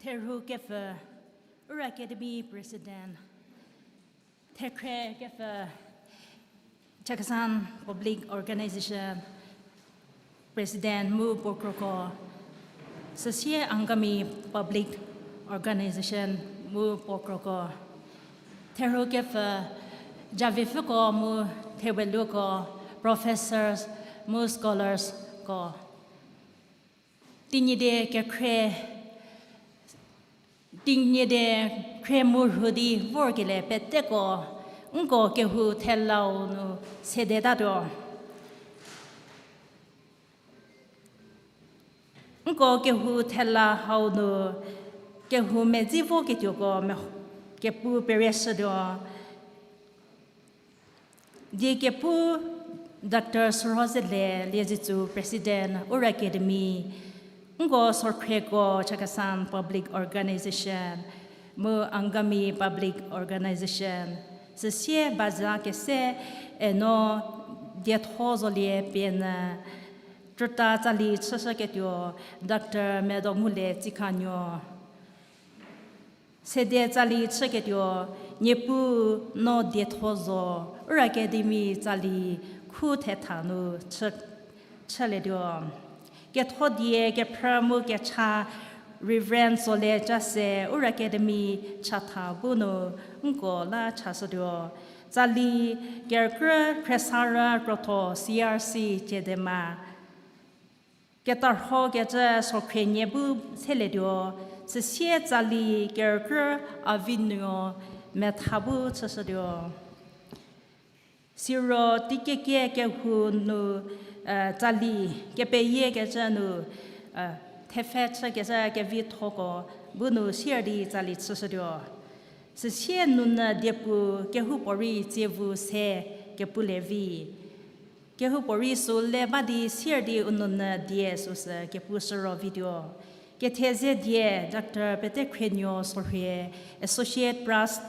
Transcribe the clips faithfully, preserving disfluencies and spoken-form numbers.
Therhu kepfü, Ura Academy President, Thekhre kepfü, Chakhesang Public Organization President mu puo kroko, süsie Angami Public Organization mu puo kroko, Therhu kepfü, Javiepfüko mu Theweluoko, professors mu scholarsko, Tenyidie kekhrie, Tenyidie khrie mu rhu di vorkelie peteko, nko kehou thelau nu sedetatuo. Nko kehou thela hau nu kehou medzi voketuoko me-, kepu perieshütuo. Die kepu Doctor Sürhozelie Liezitsu, President, Ura Academy, nko sorkhrieko Chakhesang Public Organization mu Angami Public Organization, süsie baza kese eno dietho zolie pie nyü, krüta tsali chüshüketuo Doctor Medo Ngulie Tsikhanuo. Sede tsali chüketuo, Niepuu no dietho zo, Ura Academy tsali khu thetha nu chü-, chülietuo. Kethodie kephrü mu kecha Reverend Solie Chase, Ura Academy chatha bu nu nko la chashütuo. Tsali kerükrü khriesarü krotho C R C Chedema. Ketarhokecü sorkhrie nie bu selietuo, süsie tsali kerükrü Avinuo metha bu chüshütuo. Siro teikekie kehou nu, eh, tsali kepeyiekecü nu, eh, thepfhe chükecü kevithoko bu nu sier di tsali chüshütuo. Süsie nunyü diepu kehoupuorei tsievu se kepulie vi. Kehoupuorei sü le ba di sier di u nunyü die süsü kepushü ro vituo. Ketheze die Doctor Pete Khrenuo Sorhie, Associate Pras-,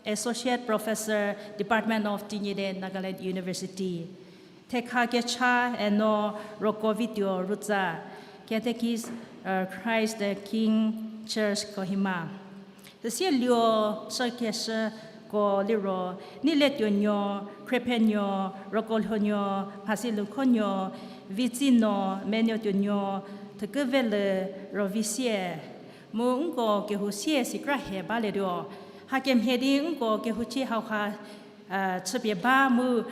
Associate Professor, Department of Tenyidie, Nagaland University. Thekha kecha eno roko vituo Rutsa, Catechist, uh, Christ the King Church Kohima. Süsie luo chükeshüko liro, Neiletuonuo, Khriephenuo, Rokolhonuo, Mhasilukhonuo, Vitsino, Menuotuonuo, Thüküvelü, Rovisie. Mu nko kehou sie sikra hie balietuo. Hakemhie di nko kehouchie hauha chüpie ba mu,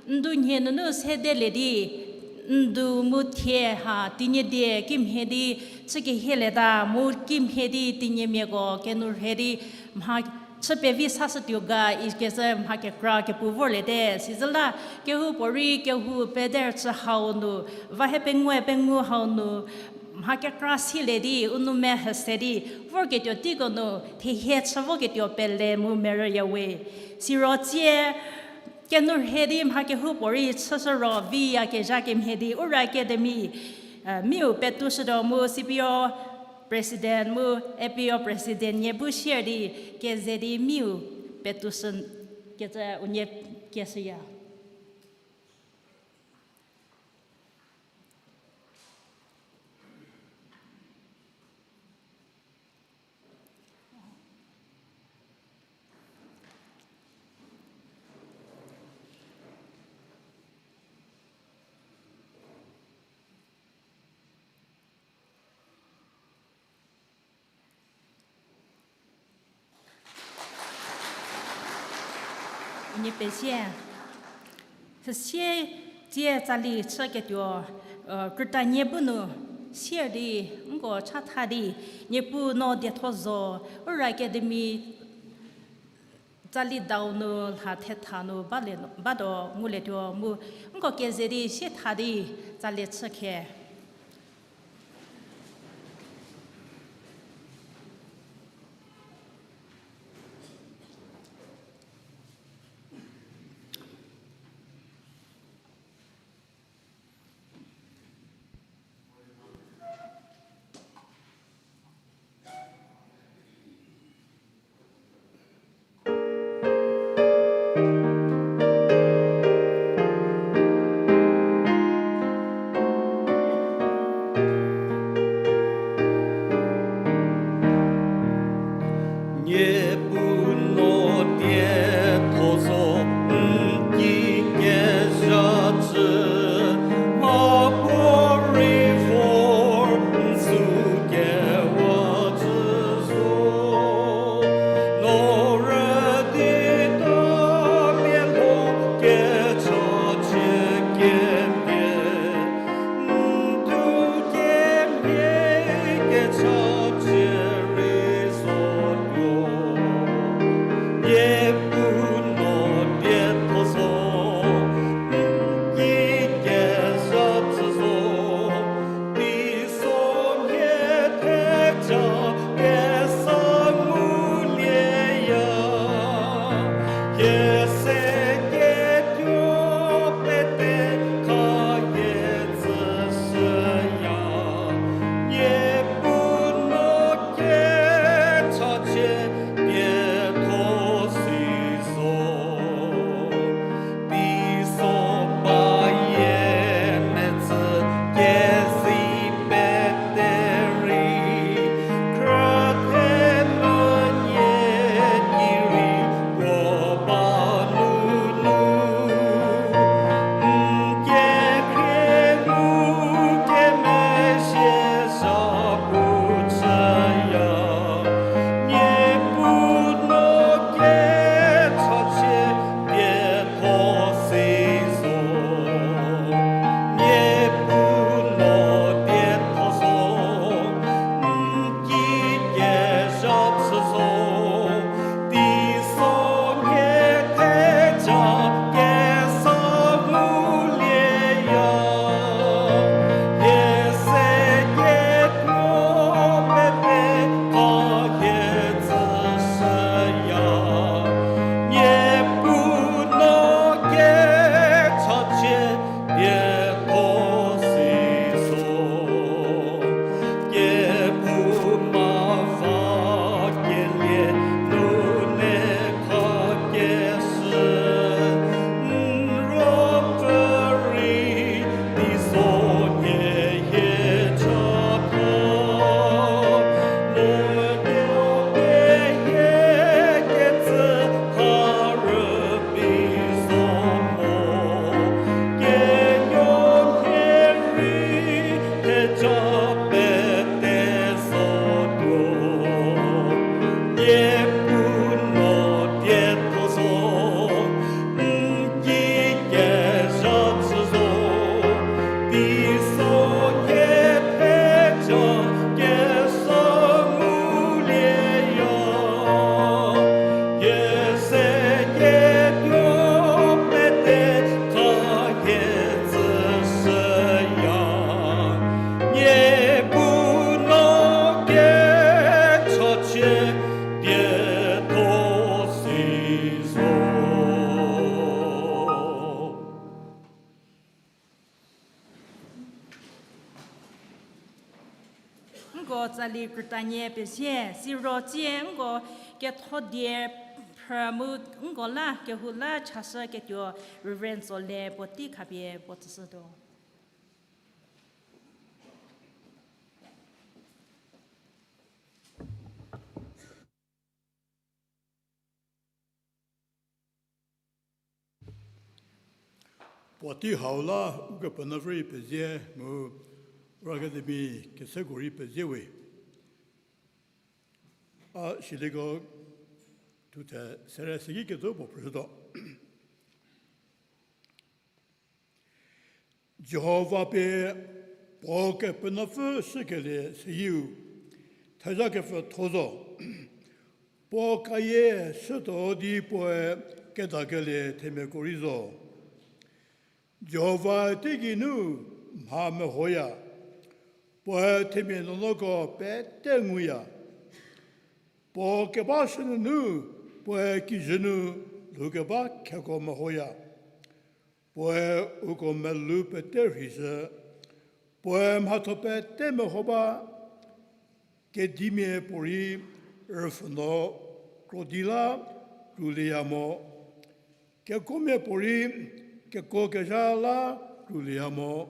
ndu nhie nunu sedelie di, ndu mu thie ha Tenyidie kimhie di chükehielieta mu kimhie di Tenyimiako kenourhei di mha chüpevi sashütuo ga ikecü mha kekra kepu vorliete. Sizüla kehoupuorei kehou peder chü hau nu va hie pengou pengou hau nu mha kekra silie di u nou mehüse di vorketuo teiko nu thehie chü voketuo pele mu merüyawe. Siro tsie kenourhei di mha kehoupuorei chüshü ro viyakezha kemhie di Ura Academy, eh, miu petushütuo mu C P O President mu A P O President nie bu sier di keze di miu petushü kecü unie kieshüya. Unie pezie. Süsie tsie tsali chüketuo, eh, krütanie bu nu sier di nko chatha di, Niepuu no dietho zo, Ura Academy tsali dau nu lha thetha nu bale, bado ngulietuo mu nko keze di sietha di tsali chükhe. Tsali krütanie pezie, siro tsie nko ketho die phrü mu nko la kehou la chashü ketuo Reverend Tsole puotei khapie puo tsüshütuo. Puotei hau la Ukepenuopfü rei pezie mu Ura Academy keseko rei pezie we. A siliko thuthe sere seki ketso puo phrüshütuo. Jihova pie puo Kepenuopfü shükelie seyieu thezha kepfü tho zo. Puo kayie shütuo di puoe kedakelie themiako rei zo. Jihova teigei nu mha mehoya, puoe themia nuonuoko pete nguya. Puo keba shünunu puoe kijü nu lhoukeba kheko mehoya. Puoe uko melou pete rheishü, puoe mhatho pete meho ba. Kedimia puorei rüpfhünuo krodi la krulieya mo, kekomia puorei keko kezha la krulieya mo.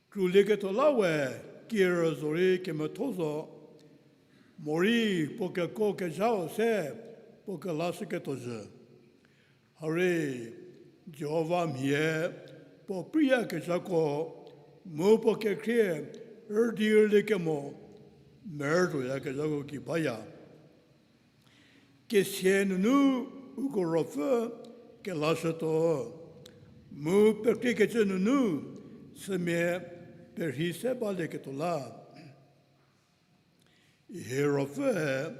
Krulieketuo la we kierü zorei kemetho zo, morei puo keko kezhau se puo kelashüketuo zhü. Hare, Jihova mhie puo preiyakezhako mu puo kekhrie rüdi rüliekemo merütuoyakezhako gei baya. Kesia nunu uko ruopfü kelashütuo, mu pekriekecü nunu sümia perhei se balieketuo la. Hie ruopfüe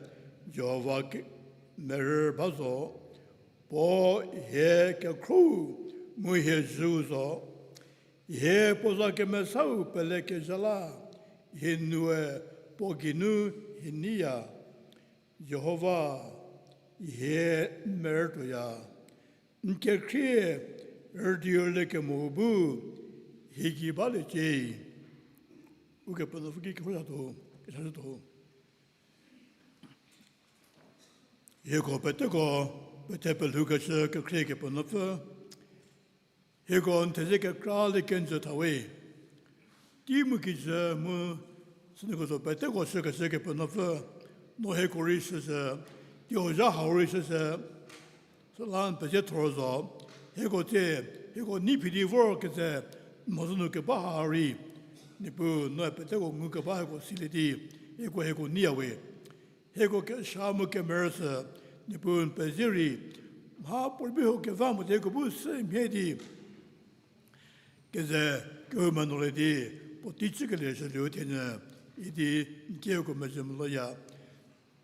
Jihova merü ba zo, puo hie kekhro mu hie zhüu zo. Hie puo za kemesau pelekezha la, hie nue puo geinu hie neiya. Jihova, hie n merütuoya, n kekhrie rüdi rüliekemo bu hie gei baliecie. Ukepenuopfü ki kehozhatuo, kechashütuo. Hieko peteko pethe pelhoukeshü kekhrie Kepenuopfü, hieko n theze kekra lie kenjü thawe. Tei mu kijü mu sünu ketso peteko shükeshü Kepenuopfü, no hieko rei shüshü, teihozha hau rei shüshü, süla n pezie thor zo, hieko tsie, hieko nei phi di vorkecü n mhodzü nu keba ha rei, Niepuu noe peteko ngukeba hieko silie di, hieko hieko neiyawe. Hieko kesha mu kemerü sü, Niepuu n pezie rei, mha puorei ho keva mote hieko bu sü mhie di keze kehou menuolie di, puotei chükelie shülieu thenyü, idi n kieko mezhie meloya.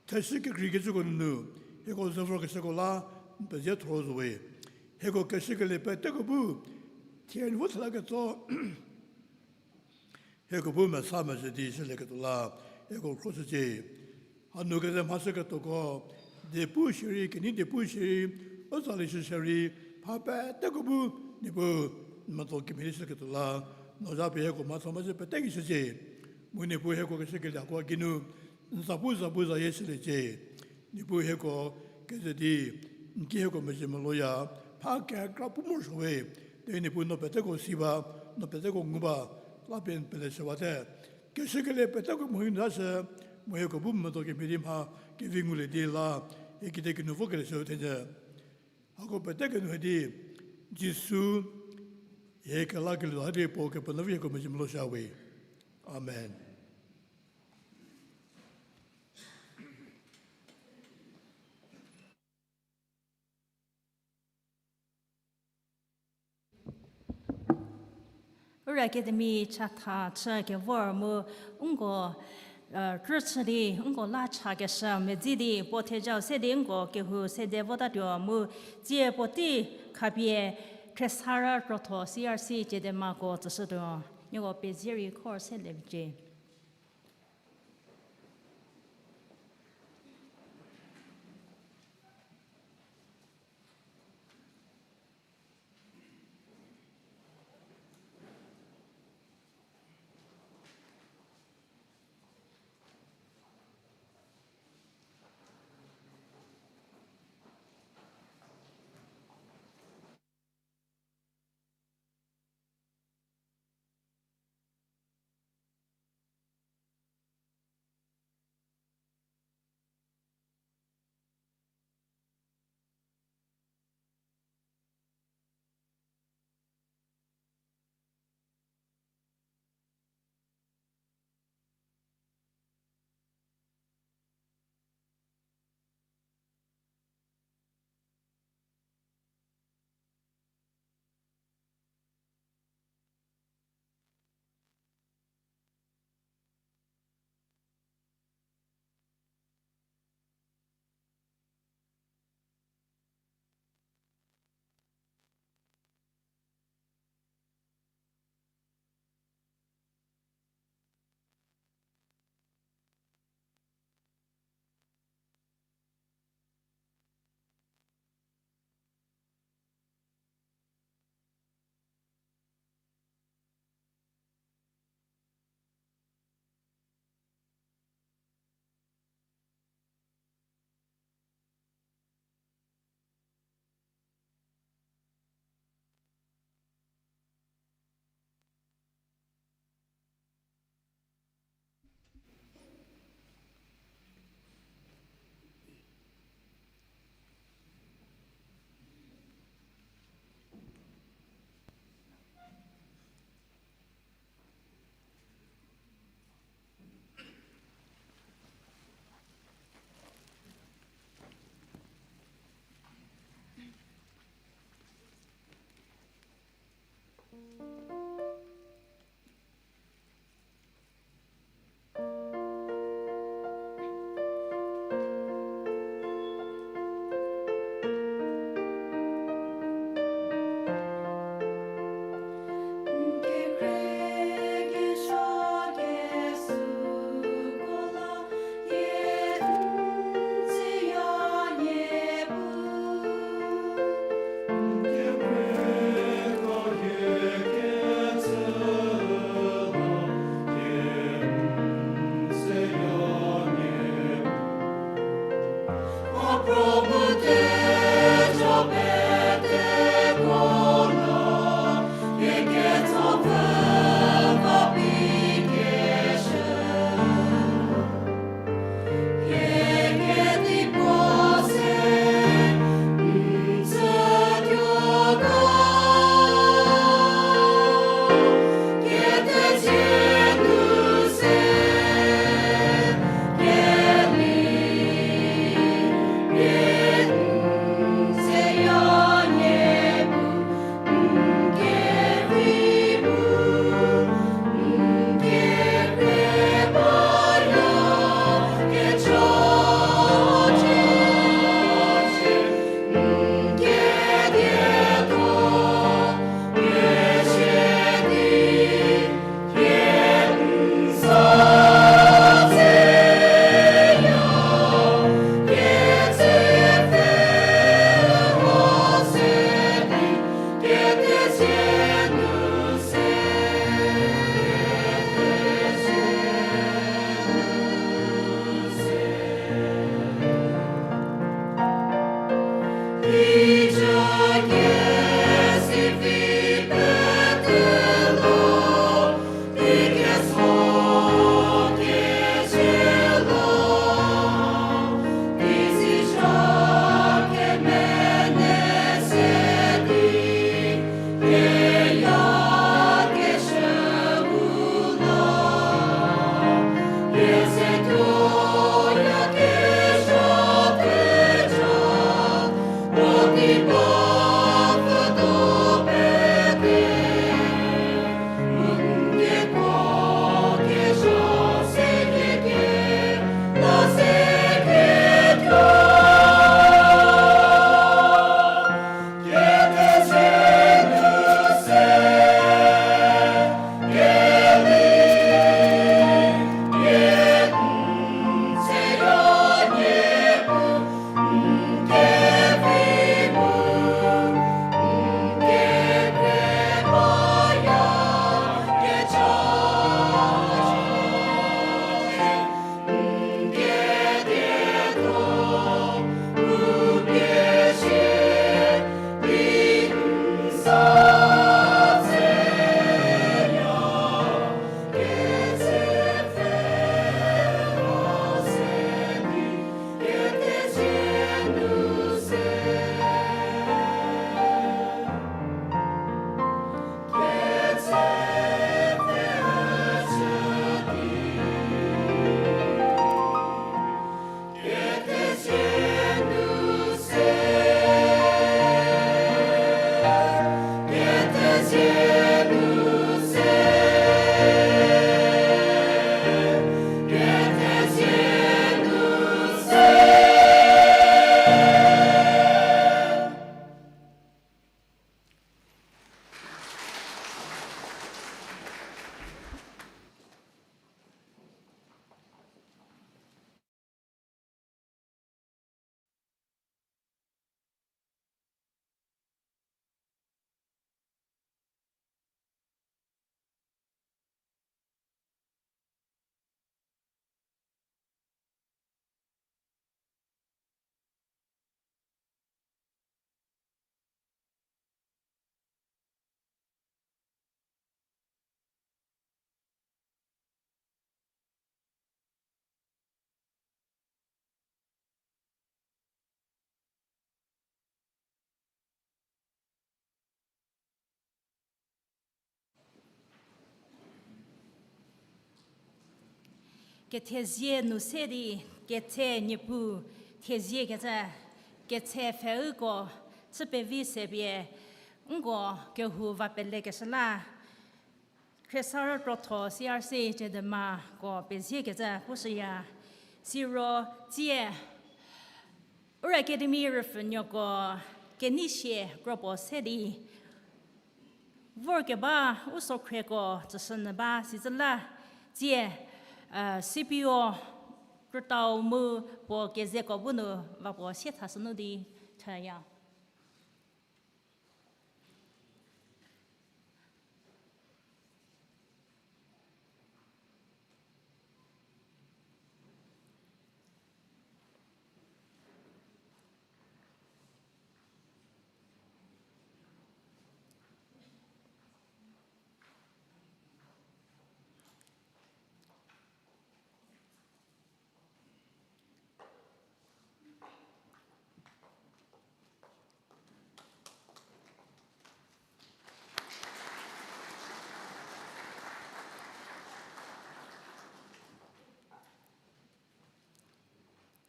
Theshü kekreikecüko nunu, hieko ze vorkeshüko la n pezie thor zowe. Hieko keshükelie peteko bu thie n vo thela ketso, hieko bu mesa mezhie di shülieketuo la, hieko khroshücie. Hanu keze mhashüketuoko, diepu shierei, kenei diepu shierei, u tsali shü shierei, mha peteko bu, Niepuu, n medo kemhie di shülieketuo la, no za pie hieko mhatho mezhie pete ki shücie. Mu Niepuu hieko keshükelie hako geinu, n za bu za bu zayie shüliecie. Niepuu hieko keze di, n ki hieko mezhie meloya, mha kekra pu morosuowe, derei Niepuu no peteko si ba, no peteko ngu ba, la pie n pele shüwate. Keshükelie peteko mhodzü nu shü, mu hieko bu medo kemhie di mha kevi ngulie di la, hie kide kinu vokelie shü thenyü. Hako peteko nu hie di, Jisu, hie kelakelie ha di puo Kepenuopfü hieko mezhie melo shüwe. Amen. Ura Academy chatha chü kevor mu nko, krüchü di nko la chakeshü medzi di puo thejau se di nko kehou sede votatuo mu tsie puotei khapie Khriesarü krotho C R C Chedemako tsüshütuo. Nieko pezie rei khor se lemiecie. Kethezie nu se di, ketse Niepuu thezie kecü, ketse pfheuko chü pevi se pie, nko kehou va pelekeshü la, Khriesarü Krotho C R C Chedemako pezie kecü pushüya, siro tsie Ura Academy rüpfhünuoko kenei sie kropuo se di, vorkeba u sokhrieko tsüshünyü ba sizü la, tsie, eh, C P O krütau mu puo kezeko bu nu va puo sie thashünu di thaya.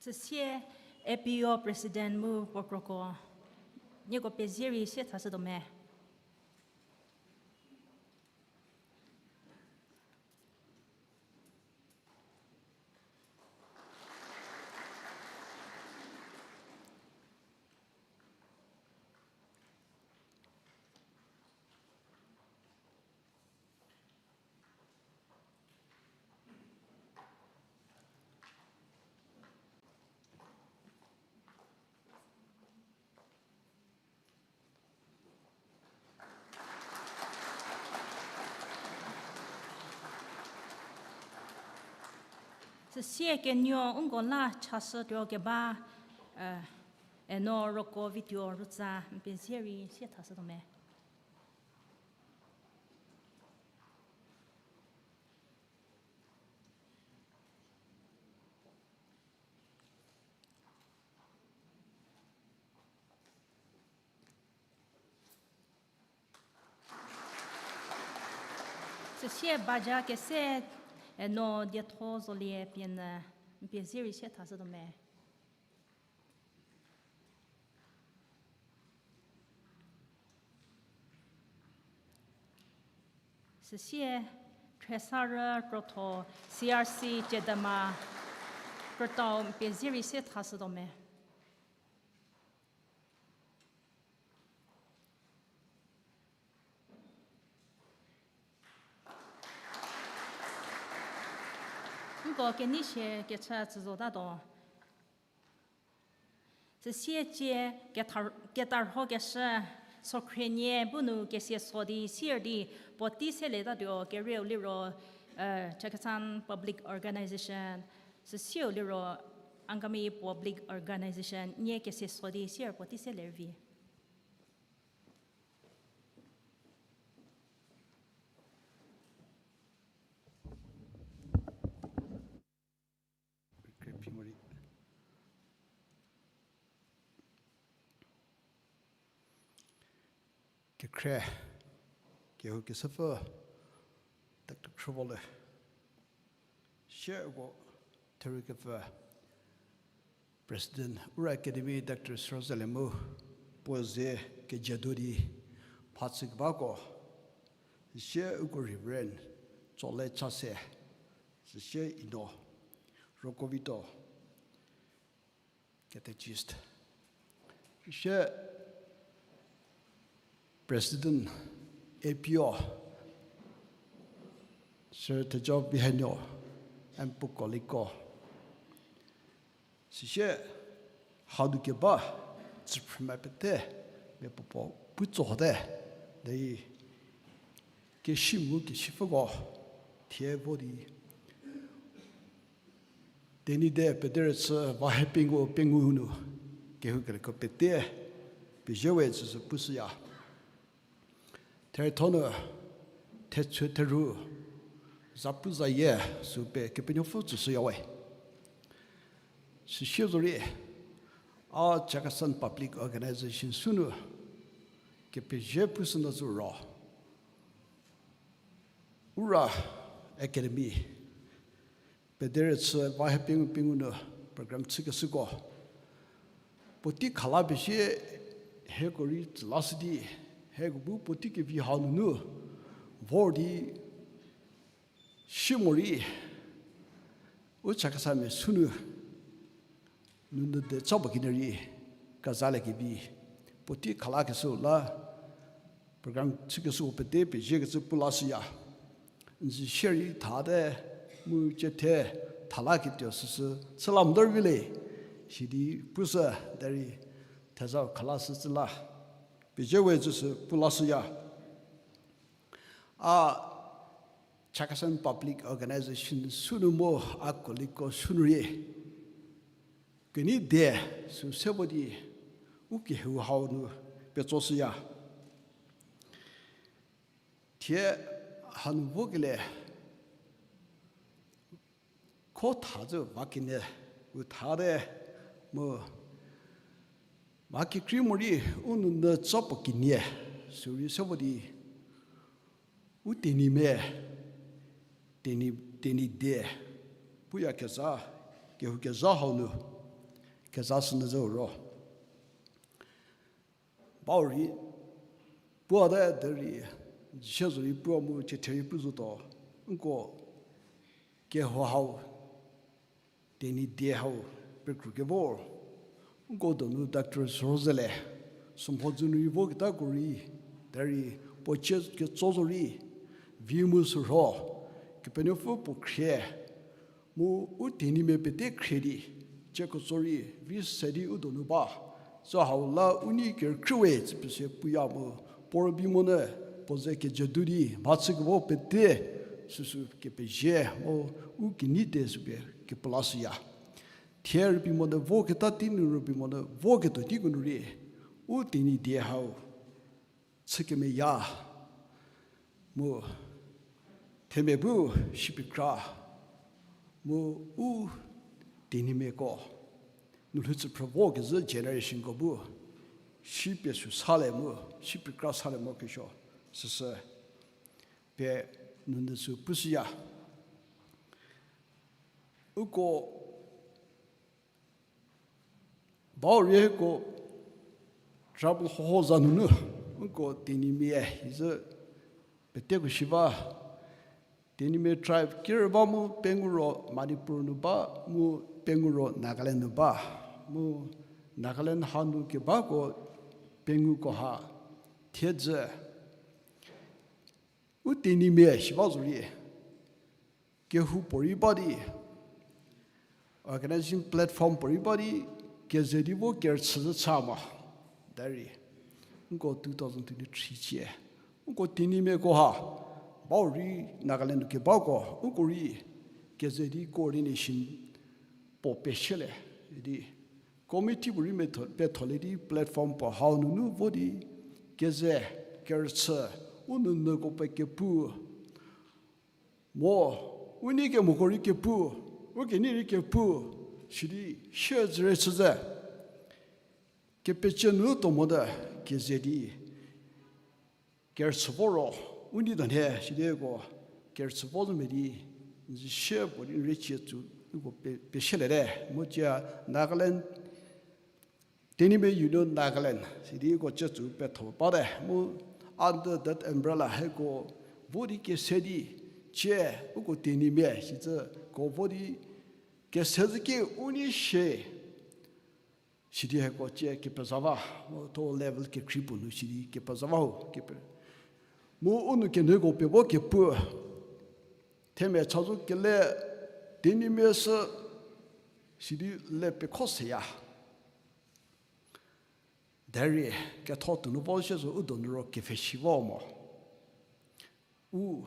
Süsie A P O President mu puo kroko, nieko pezie rei sie thashütuo me. Süsie kenuo nko la chashütuo keba, eh, Eno roko video rütsa n pezie rei sie thashütuo me. Süsie baja kese, eno dietho zolie pie n pezie rei sie thashütuo me. Süsie, Thresarü Krotho, C R C Cedema, krütau n pezie rei sie thashütuo me. Nko kenei sie kechü tsü zotatuo. Süsie cie keta-, ketarhokeshü Sokhrienie bu nu kesie so di sier di puotei selietatuo kerieu liro, Chakhesang Public Organization, süsieu liro Angami Public Organization nie kesie so di sier puotei selie rüvi. Kekhrie, kehou kesepfü, Doctor Khrüvole. Sieko therhukepfü President Ura Academy Doctor Srozelie mu puo ze kejedu di mhachükebako. Süsie uko Reverend Tsole Chase, süsie Ino Rokovito, Catechist. Sie President A P O, Sir Thejo Bihenyo, and puo colleagueko. Süsie hanu keba tsüphrümia pete, mia puopuo putsote, derei keshi mu keshipfüko thie vo di Tenyidie pederüchü va hepingu pengou nu kehoukeliko pete pezie we tsüsü pushüya. Therietho nu thechü therhu zapuzayie sü pie Kepenuopfü tsüshüya we. Süsie zorei, a Chakhesang Public Organization sünu kepezie pushünyü zo ro, Ura Academy pederüchü va hepingu pengou nu program chükeshüko puotei khala pezie, hieko rei tsülashü di, hieko bu puotei kevi hau nunu vor di si morei, u Chakhesangmia sünu nunu de cha puo kenie rei kezalie kevi puotei khalakeshü la program chükeshüko pete peziekecü pu lashüya. N zi shierei thate mu ciethe thalaketuo süsü chüla mdor vi le, sidi pushü derei thezau khalashü tsüla pezie we tsüsü pu lashüya. A Chakhesang Public Organization sünu mu a colleagueko sünu rei kenei die sü se vo di u kehou hau nu petsoshüya. Thie hanu vokelie kho thazü va kenie u thate mu mha kekrei morei u nunu cha puo kenie sü rei se vo di u Tenyimia, Tenyi, Tenyidie puya keza, kehou keza hau nu keza sünyü zo ro bau rei puo te derei zie zo rei puo mu ciethe rei pu zotuo. Nko kehou hau Tenyidie hau pekru kevor nko donu Doctor Sürhozelie sümhodzü nu rei voketako rei derei puo cie ketso zorei vi mu sürho Kepenuopfü puo khrie mu u Tenyimia pete khrie di cie ketso rei vi se di u donu ba. Sü hau la u nei kerükhrü we tsüpie se puya mu puo rübei monyü puo ze kejedu di mhachükevo pete süsü kepezie mu u kenei die sü pie kepu lashüya. Thie rübei mo de voketa tei nu rübei mo de voketuo teiko nu rei, u Tenyidie hau chü kemeya, mu themia bu shipie kra, mu u Tenyimiako nu lhou tsü phrü vokezhü generationko bu shipie sü salie mu, shipie kra salie mo kesuo, süsü pie nunu sü pushüya. Uko bau rei hieko tribal hoho za nunu, uko Tenyimia izü peteko shi ba. Tenyimia tribe kerü ba mu pengou ro Manipur nu ba, mu pengou ro Nagaland nu ba, mu Nagaland hanu kebako pengouko ha thiedzü u Tenyimia shi ba zorei, kehoupuorei ba di, organization platform puorei ba di, keze di vo kerüchü zü cha ma. Derei, nko two thousand twenty-three cie, nko Tenyimiako ha, bau rei Nagaland nu kebako, uko rei keze di coordination puo peshülie, idi committee puorei metho, petholie di platform puo hau nunu vo di, keze, kerüchü, u nunuko pe kepu, mo, u nei kemoko rei kepu, u kenei rei kepu, sidi, shie züre chü ze, kepecie nu tuo mo de, keze di kerüchü vo ro, u nei donhie sidi ko, kerüchü vo zo me di, n zi shie puo di n rei cie tsu, uko pe, peshülie te, mu cia Nagaland, Tenyimia Union Nagaland sidi uko cie tsu petho ba te, mu under that umbrella hieko vo di kese di, cie uko Tenyimia sicü ko vo di kese zü ki u nei shie, sidi hieko cie kepeza ba, mu tho level kekrei puo nu sidi kepeza ba ho, kepe, mu u nou kenuoko pie vo kepu, themia cha zo kele, Tenyimia sü, sidi le pekho seya. Derei ketho tuonu vo shie zo u donu ro kepfhe shi vo mo. U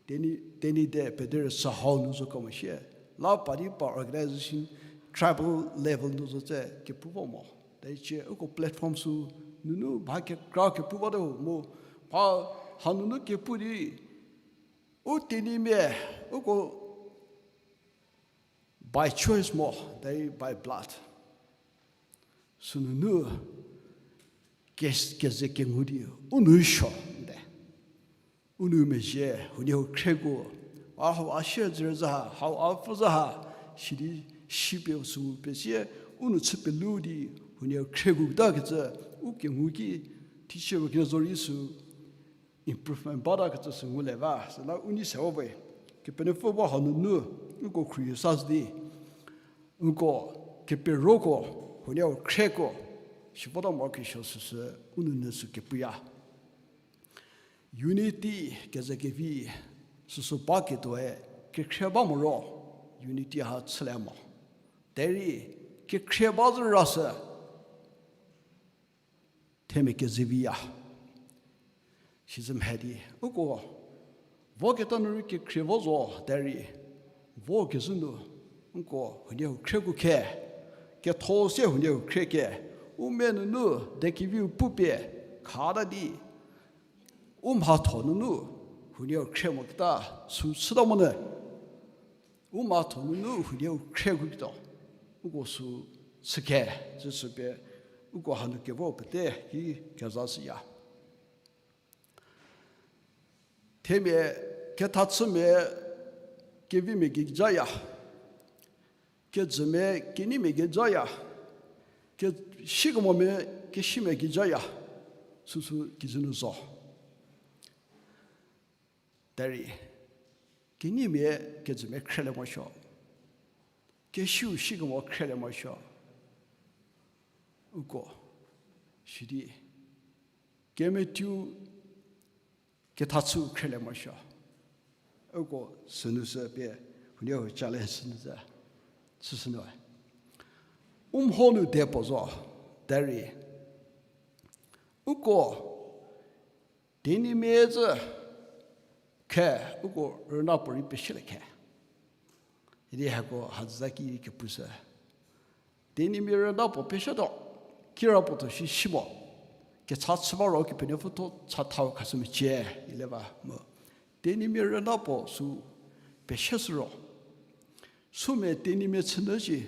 Tenyi, Tenyidie pederüchü hau nu zo kemo shie, la pa di pa organization, tribal level nu zo tse kepu vo mo. Derei cie uko platform sü nunu ba kekra kepu ba te ho mu, ba hanunu kepu di, u Tenyimia, uko by choice mo, derei by blood. Sünunu ke, keze kengu di u nou suo te. U nou mezhie, huoniehuo khrieko, a hau a shie zürü za ha, hau a pfü za ha, sidi shipie sü pesie, u nou chü pelu di, huoniehuo khrieko ta kecü, u kengu ki, teacher kina zorei sü improvement bata kecü sü ngulie ba, süla u nei se vo we. Kepenuopfü ba hanunu, uko khrie sa di, uko keperoko, huoniehuo khrieko, si vota morokesuo süsü, u nou nu sü kepuya. Unity keze kevi, süsü ba ketuoe, kekhrie ba moro, unity ha chülie mo. Derei, kekhrie ba zü ra sü, themia kezeviya. Sizü mhie di, uko, voketa nu rei kekhrie vo zo derei, vo kezhü nu, nko huoniehuo khrieko khe, ketho sie huoniehuo khrie ke, u mia nunu, dekeviu pupie, khata di, u mhatho nunu, huoniehuo khrie moketa, sü chüta monyü. U mhatho nunu huoniehuo khrieko kituo, uko sü chükhe, zü sü pie, uko hanu kevo pete ki keza shüya. Themia kethachümia kevimia gei jaya, kejümia keneimia gei jaya, kesikemomia kesimia gei jaya, süsü kijü nu zo. Derei, keneimia kejümia khrielie morosuo, kesiu sikemo khrielie morosuo, uko, sidi, kemethuo kethachü khrielie morosuo, uko sünu sü pie, huoniehuo challenge sünu sü, süsünu. U mho nu de puo zo, derei, uko, Tenyimia zü khe, uko rüna puorei peshülie khe. Idi hako hazaki kepushü. Tenyimia rüna puo pesietuo, kirapuo tuo shi shi mo. Kecha chü ba ro Kepenuopfü thuo chathau khashü mecie, ile ba mu. Tenyimia rüna puo sü pesie shü ro, sümia Tenyimia chünyü shi.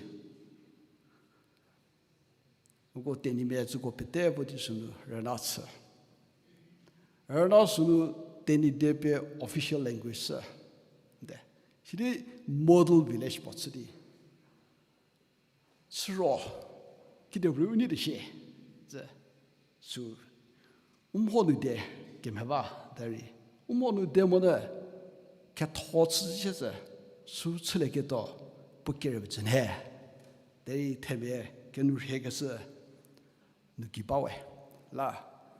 Uko Tenyimia tsüko pete vo di sünu rüna chü. Rüna sünu Tenyidie pie official language shü. De. Sidi model village puo chü di. Chü ro, kide rei u nei di shie, ze, sü, u mho nu die, kemhie ba, derei, u mho nu die monyü, ketho chü sie ze, sü chülieketuo, puo kerei pie chü nhie, derei themia kenu rhiekeshü, nu ki ba we. La,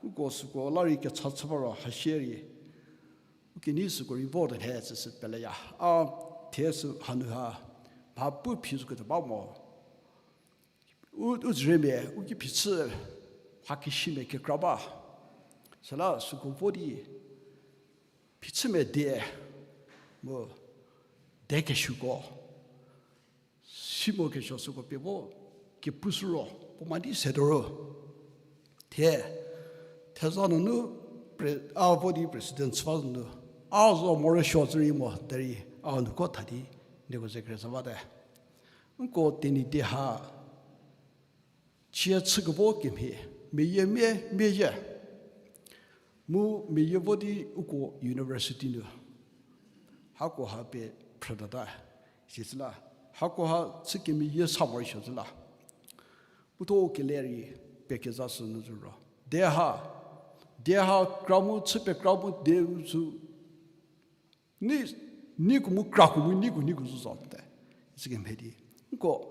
uko süko la rei kecha chü ba ro ha shierei, u kenei süko rei vo di nhie tsüshü peleya. A, thie sü hanu ha, mha pu phi süko tuo ba mo. U, u zhüremia, u ki phichü, mha kesimia kekra ba. Süla süko vo di, phichümia die, mu, die kesuoko. Si mo kesuo süko pie vo, kepushü ro, puo ma di se tuo ro. Thie, theza nunu, pre-, a vo di president chü ba nunu, a zo morosuo zhü rei mo, derei, a nuko tha di, nieko ze kere za bate. Nko Tenyidie ha, cie chükevo kemhie, meyie mia, meyie. Mu meyie vo di uko university nu. Hakoha pie phrütata, sisüla. Hakoha chü kemeyie sa morosuo zhü la. Uthuo kele rei pie kezashü nu zhü ro. Die ha, die ha kra mu chü pie kra mu die u zhü Ni, nieko mu krako mu nieko, nieko zhü zo te. Isi kemhie di. Nko,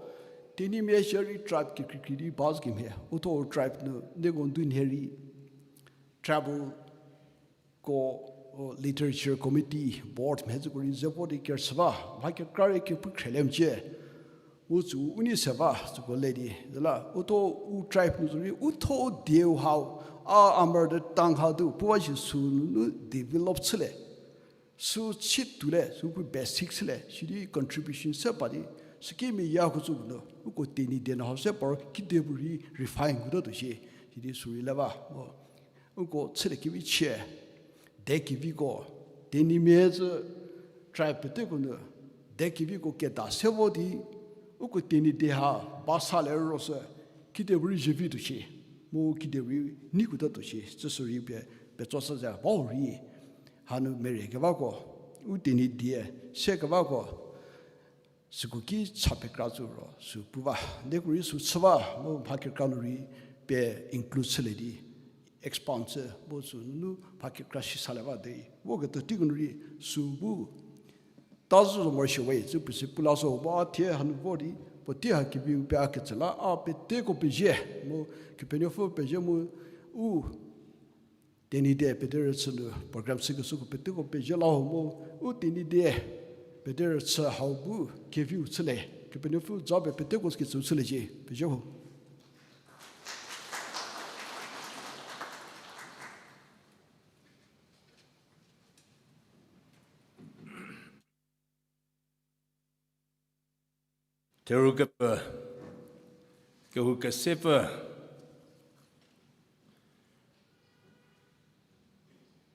Tenyimia shierei tribe kekreikrei di ba zo kemhie. Uthuo tribe nu, nieko ndu nhie rei. Tribal ko, o, literature committee, board mhie zhüko rei ze vo di kerüchü ba. Mha kekra rei kepu khrielie mecie. Mu tsü u nei se ba, tsüko le di. Züla, uthuo u tribe nu zo rei, uthuo dieu hau, a, a mother tongue hau du, puo ba shi sü nunu develop chülie. Sü chü tuolie, sü pu basic chülie, sidi contribution se pa di, sükemeyie ko tsü nu, uko Tenyidie nu hau se par kide bu rei refine ngu tuo shie, sidi sü rei le ba, mo, uko chülie kevi chie, die keviko, Tenyimia zhü tribe peteko nu, die keviko keda se vo di, uko Tenyidie ha ba sa le ro sü, kide bu rei zhü vi tuo shie, mu kide bu rei nei kuta tuo shie, tsü sü rei pie, petso sa ze ba rei. Hanu merie kebako, u Tenyidie se kebako, süko ki cha pekra tsü ro, sü pu ba. Nieko rei sü chü ba, mu mha kekra nu rei pie include chülie di, expand chü, mu sü nunu mha kekra shi salie ba de. Vo ketuo teiko nu rei, sü bu, ta zhü zo morosuo we, tsü puo si pu la so, ba thie hanu vo di, puotei ha keviu pie a ketsü la, a peteko pezie, mu Kepenuopfü pezie mu, u, Tenyidie pederüchü nu program chükeshüko peteko pezie la ho mu, u Tenyidie pederüchü hau bu keviu chülie, Kepenuopfü japie peteko ketsü chüliecie, pezie ho. Therhu kepfü, kehou kesepfü,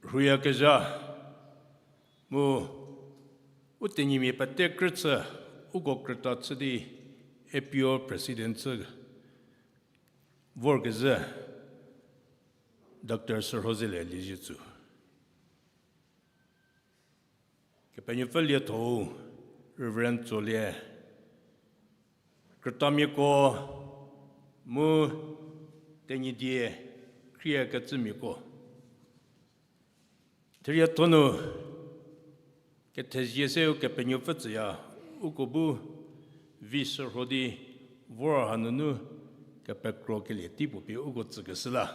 rhuyakezha, mu u Tenyimia pete krüchü, uko krüta chü di A P O President chü vorkezhü, Doctor Sürhozelie Liezietsu. Kepenuopfü lietho-u, Reverend Tsolie, krütamiako mu Tenyidie khriekecümiako. Therietho nu kethezie seu Kepenuopfü tsüya, uko bu vi shürho di vor hanunu kepekro kelie tei puo pie uko tsükeshü la.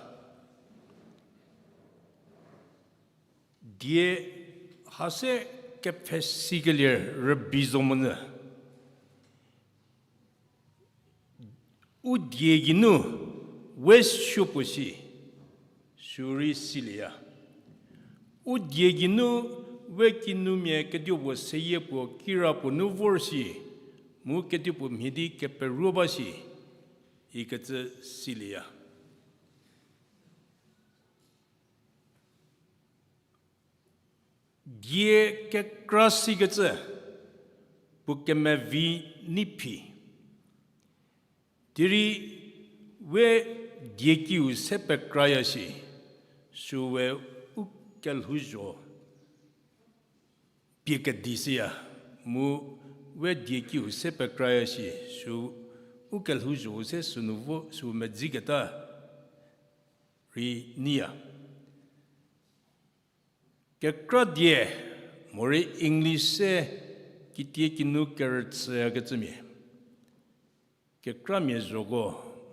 Die ha se kepfhesikelie rübei zo monyü. U die geinu we supuo si, sürei silieya. U die geinu we kinumia kedipuo seyie puo kirapuo nu vor si, mu kedipuo mhie di keperuo ba si, ikecü silieya. Die kekra sikecü, puo kemevi nei phi. Derei we diekiu se pekraya shi, süu we u kelhouzho pie kedi shüya, mu we diekiu se pekraya shi, süu u kelhouzho se sünu vo süu medziketa rei neiya. Kekra die, morei English se kitie kinu kerüchüyakecümia. Kekramia zhoko,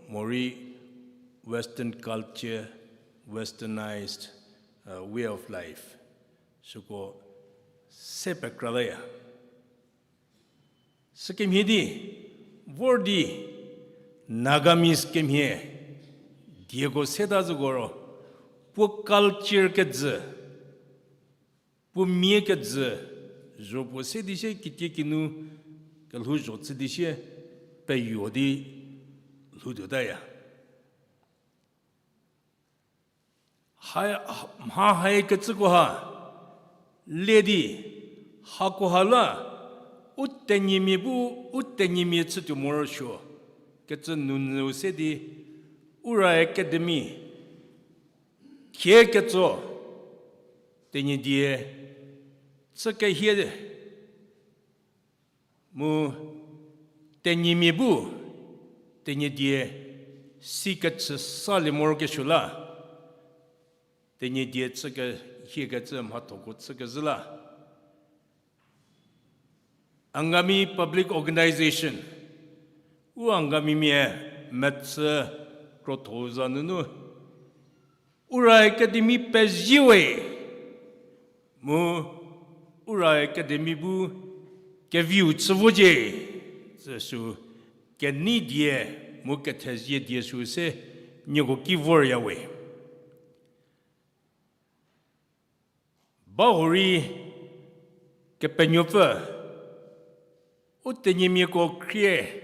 morei Western culture, westernized, uh, way of life, süko se pekra laya. Sükemhie di, vor di, Nagamese kemhie, dieko seta zhüko ro, puo culture kejü, puo mia kejü, zho puo se di sie kitie kinu kelhouzho chü di sie peyo di lhoutuotaya. Ha, mha haikecüko ha, le di, hakoha la, u Tenyimia bu, u Tenyimia chütuo morosuo, kecü nunyüu se di, Ura Academy, khie ketso, Tenyidie, chü kehie, mu Tenyimia bu, Tenyidie, si kechü salie morokesuo la, Tenyidie chü kehie kecü mhathoko chü kezhü la. Angami Public Organization, u Angamimia metsü krotho za nunu, Ura Academy pezie we, mu Ura Academy bu keviu chü vocie, süsü kenei die mu kethezie die süu se nieko ki vorya we. Bahurei Kepenuopfü, u Tenyimiako khrie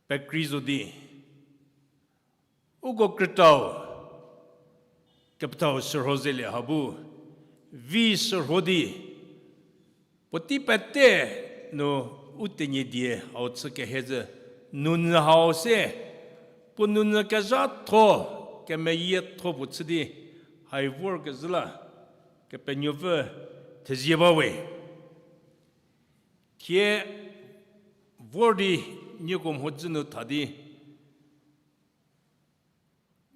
pekrei zo di, uko krütau, kepethau shürho zelie ha bu, vi shürho di, puotei pete nu u Tenyidie hau chü kehie zhü, nunyü hau se, puo nunyü kezhatho, kemeyietho puo chü di, hai vorkezhü la, Kepenuopfü thezie ba we. Thie vor di nieko mhodzü nu tha di,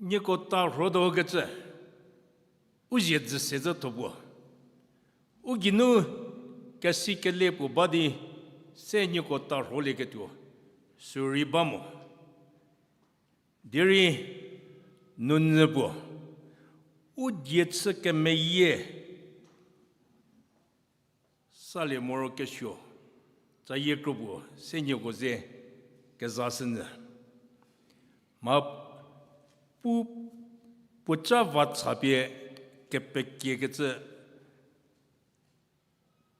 nieko tarhotuo kecü, u zie dzü se zhü tho puo. U geinu kesi kele puo ba di se nieko tarholieketuo, sürei ba mo. Derei nunyü puo, u die chü kemeyie salie morokesuo, tsayie kro puo se nieko ze kezashünyü. Mha pu puoca va cha pie kepekiekecü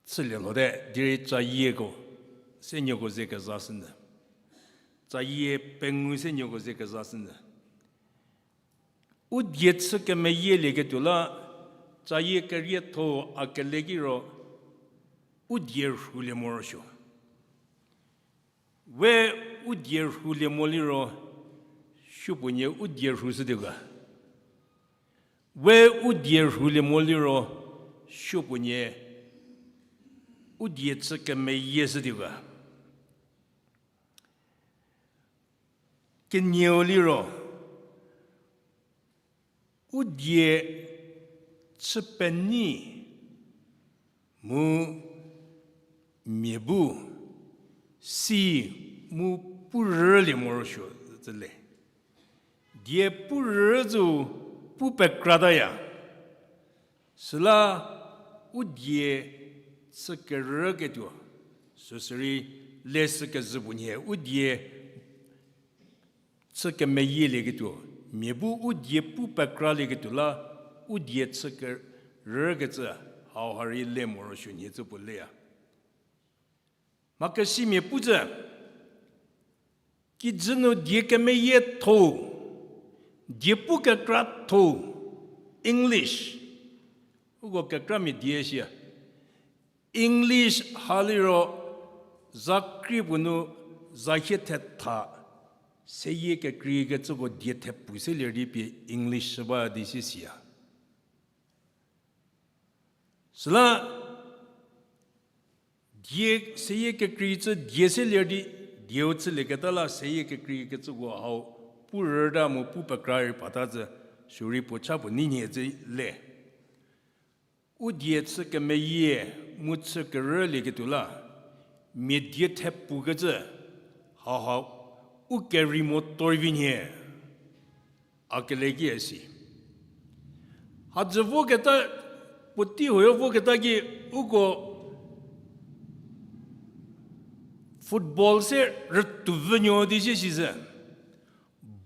chülie lhote, derei tsayieko se nieko ze kezashünyü. Tsayie pengou se nieko ze kezashünyü. U die chü kemeyielieketuo la, tsayie kerietho a kele ki ro, u die rhulie morosuo. We u die rhulie mo liro, supuonie u die rhushütuo ga. We u die rhulie mo liro, supuonie u die chü kemeyieshütuo ga. Kenieu liro, u die chü penyi mu mia bu si mu pu rülie morosuo züle. Die pu rü zü pu pekrataya. Süla u die chü kerüketuo, süsürei leshükezhü puonie u die chü kemeyielieketuo, mia bu u die pu pekralieketuo la, u die chü kerükecü hauha rei le morosuo nhie cü puo leya. Mhakesimia pu zü, Kijü nu die kemeyietho, die pu kekratho, English. Uko kekramia die sia. English ha liro, za krie puo nu, za hie thetha, seyie kekreikecüko die thepu se ler di pie English shü ba di sie siya. Süla, die seyie kekreicü die se ler di, dieu chülieketa la seyie kekreikecüko hau, pu rüta mu pu pekra rei pata zü, sürei puo cha puo nei nhie zü le. U die chü kemeyie, mu chü kerülieketuo la, mia die thepukecü, hauha, u kerei motor vi nhie, a kele ki esi. Hadzü voketa, puotei huoyo voketa ki uko football se rütuo vünuo di sie sizü.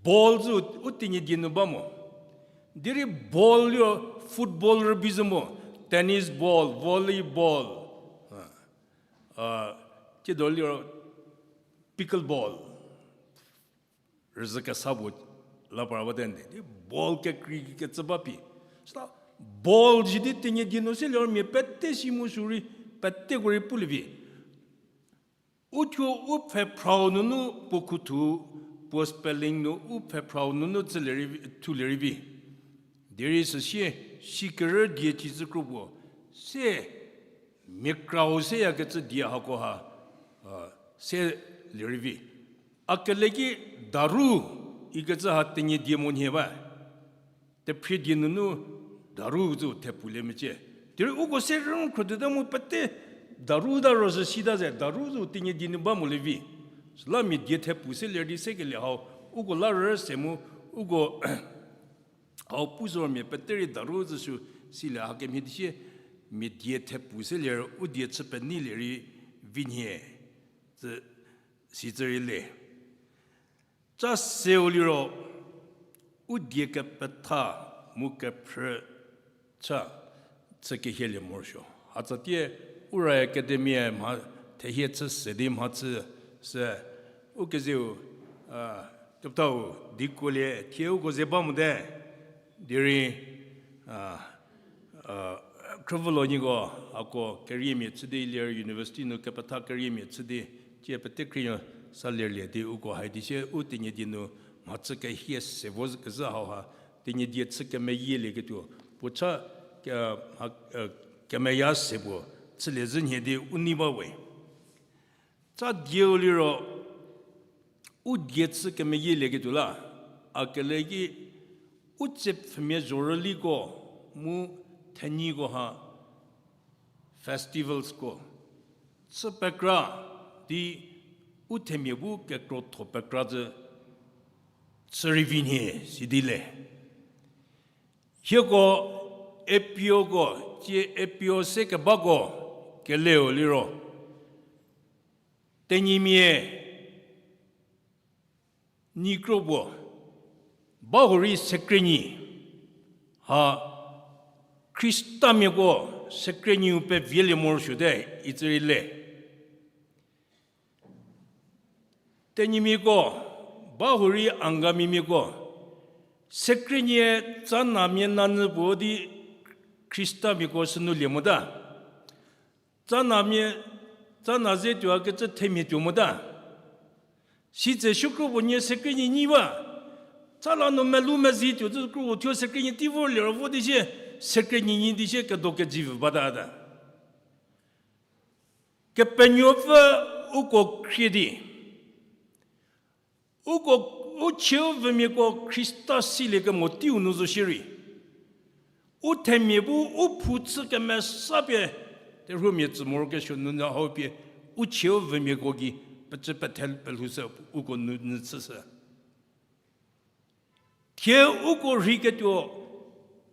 Ball zü u Tenyidie nu ba mo. Derei ball liro football rübei zü mo. Tennis ball, volleyball. A, a, tsiedo liro pickleball. Rüzhü kesa puo la para ba te nde. Di ball kekrei kecü ba pie. Süla ball zi di Tenyidie nu se liro mia pete si mu sürei, peteko rei pulie vi. Uthuo u pfhephrau nunu puo khuthu, puo spelling nu u pfhephrau nunu tsülie rei vi, thulie rei vi. Derei süsie, sikerü die cicü kro puo, se mia krau seyakecü die hako ha, a, se lie rei vi. A kele ki daru ikecü ha Tenyidie mo nhie ba. Tephrie die nunu daru zü thepulie mecie. Derei uko se rünkhrütuota mu pete daru ta ro zü sita ze, daru zü Tenyidie nu ba molie vi. Süla mia die thepu se ler di sekelie hau, uko la rü se mu, uko hau pu zo mia pete rei daru zü sü silie hakemhie di sie, mia die thepu se ler u die chü peneilie rei vi nhie, zü, sicü rei le. Ca seu liro, u die kepetha mu kephrü cha chü kehielie morosuo. Hatsatie, Ura Academy mha thehie chü se di mhachü se, u kezeu, a, kepethau di kuolie thie uko ze ba mote, derei, a, a, khrüvülo nyiko, ako keriemia chü di ler university nu kepetha keriemia chü di, tie pete khrienuo sa lerlie di uko hai di sie u Tenyidie nu mhachü kehie se vo kezhü hauha, Tenyidie chü kemeyielieketuo, puo cha ke-, mha, e, kemeya se puo chülie zhü nhie di u nei ba we. Ca dieu liro, u die chü kemeyielieketuo la, a kele ki u tsie pfhümia zhorüliko mu thenyiko ha festivalsko chü pekra di u themia bu kekrotho pekra zü chü rei vi nhie sidi le. Hieko A P Oko, tie A P O se kebako keleu liro, Tenyimia nyi kro puo, ba hurei sekrenyi, ha Khristamiako sekrenyiu pevielie morosuote, itsü rei le. Tenyimiako, ba hurei Angamimiako, sekrenyie canamia nanyü puo di Khristamiako sünu lie mota. Canamia, cana ze tuo kecü themia tuo mota. Sitse sükro puo nie sekrenyi nyi ba. Ca la nu melu mezi tuo cü kro puo thuo sekrenyi tei vor liro vo di sie, sekrenyi nyi di sie kedo kedzivi bata ta. Kepenuopfü uko khrie di, uko, u chieu vümiako Khrista siliekemo teiu nu zo shierei, u themia bu u phou chü kemesapie, terhuomia tsü morokesuo nunu hau pie, u chieu vümiako gei pecü pethe pelhou se uko nu, nu chüshü. Thie uko rheiketuo,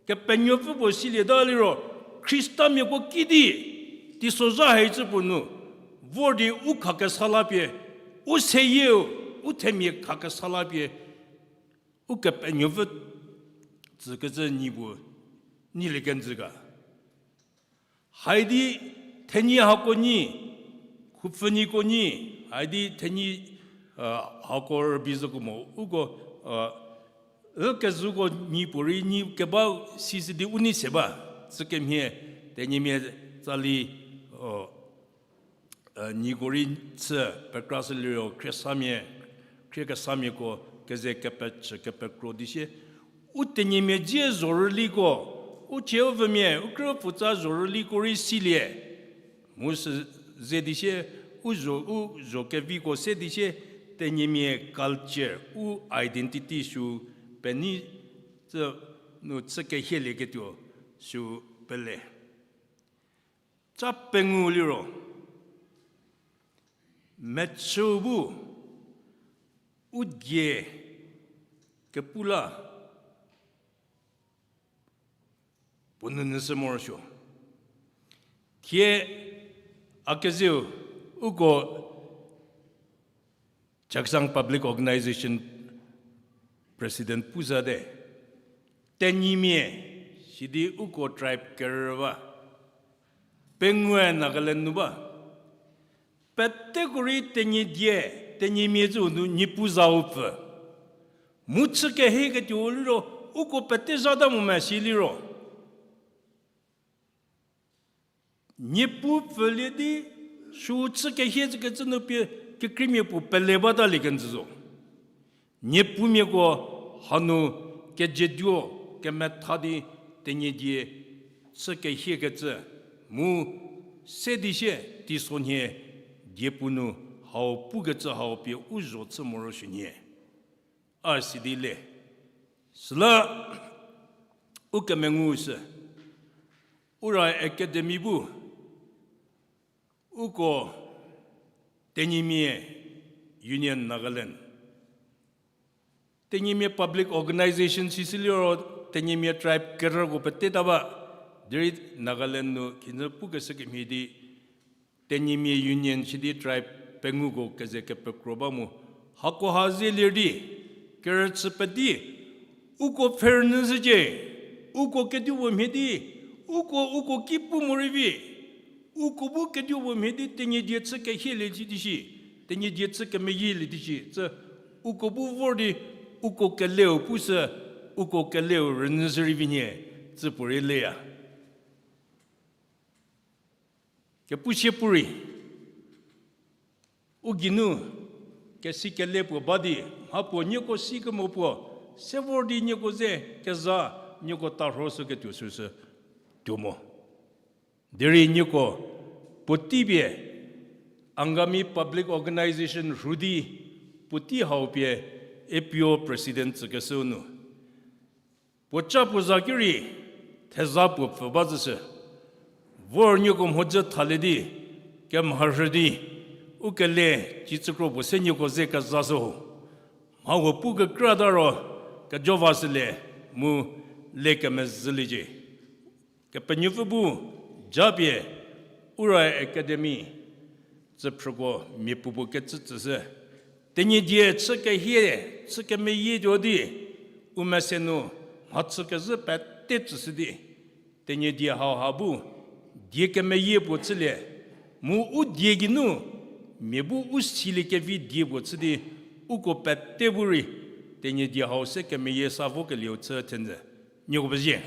Kepenuopfü puo silieta liro, Khristamiako kidi, teisozha haicü puo nu, vor di u khakesa la pie, u seyieu, u themia khakesa la pie, Ukepenuopfü tsükecü nyi puo, nyilie kenjü ga. Haidi thenyi hako nyi, khupfünyiko nyi, haidi thenyi hako rübei zoko mo, uko, ü kezhüko nyi puorei nyi keba sisi di u nei se ba, tsükemhie, Tenyimia tsali, nyiko rei chü pekra sü liro khriesamia, khriekesamiako keze kepechü kepekro di sie, u Tenyimia dzie zhorüliko, u chie u vümia, u krü pfutsa zhorüliko rei silie. Mu sü ze di sie, u zho, u zho keviko se di sie, Tenyimia culture, u identity sü penei tsü nu chü kehielieketuo sü pele. Ca pengou liro, mechüu bu, u die kepu la, puo nunu sü morosuo. Thie a kezeu uko Chakhesang Public Organization President pu zate, Tenyimia, sidi uko tribe kerü ba, pengoue Nagaland nu ba. Peteko rei Tenyidie, Tenyimia zü nu Niepuu zau pfü. Mu chü kehieketuo liro, uko pete zhata mo me si liro, Niepuu pfülie di, sü chü kehie zükecü nu pie kekreimia puo pele batalie kenjü zo. Niepuumiako hanu kejeduo kemetha di Tenyidie chü kehiekecü mu se di sie teisonhie diepu nu hau pukecü hau pie u zho chü morosuo nhie. A sidi le. Süla u kemengu sü, Ura Academy bu, uko Tenyimia Union Nagaland, Tenyimia Public Organization sisi liro Tenyimia tribe kerüko pete ta ba, derei Nagaland nu khinhie pukeshü kemhie di, Tenyimia Union sidi tribe penguko keze kepekro ba mu, hako ha zelie di, kerüchü pedi, uko pfhürnyü zhücie, uko kedipuo mhie di, uko, uko ki pu morei vi, uko bu kedipuo mhie di Tenyidie chü kehielie di shi, Tenyidie chü kemeyielie di shi, tsü uko bu vor di, uko keleu pusü, uko keleu rünyü zhü rei vi nhie, tsü puorei leya. Kepusie puorei, u geinu, kesi kele puo ba di, mha puo nieko si kemo puo, se vor di nieko ze keza, nieko tarho shüketuo süsü tuo mo. Derei nieko puotei pie, Angami Public Organization rhu di, puotei hau pie, A P O President tsükeshüu nu puo ca puo za ki rei, theza puo pfü ba zhüshü. Vor nieko mhodzü thalie di, kemharhü di, u kele, cicükro puo se nieko ze keza shü ho. Mha huo pu kekra ta ro, kejo va shülie, mu le kemezhüliecie. Kepenuopfü bu, japie, Ura Academy, tsüphrüko mia puopuo kecü tsüshü. Tenyidie chü kehie, chü kemeyietuo di, u mese nu, mhachü kezhü pete tsüshü di. Tenyidie hauha bu, die kemeyie puo chülie, mu u die geinu, mia bu u siliekevi die puo chü di, uko pete bu rei, Tenyidie hau se kemeyie sa vokelieu chü thenjü. Nieko pezie.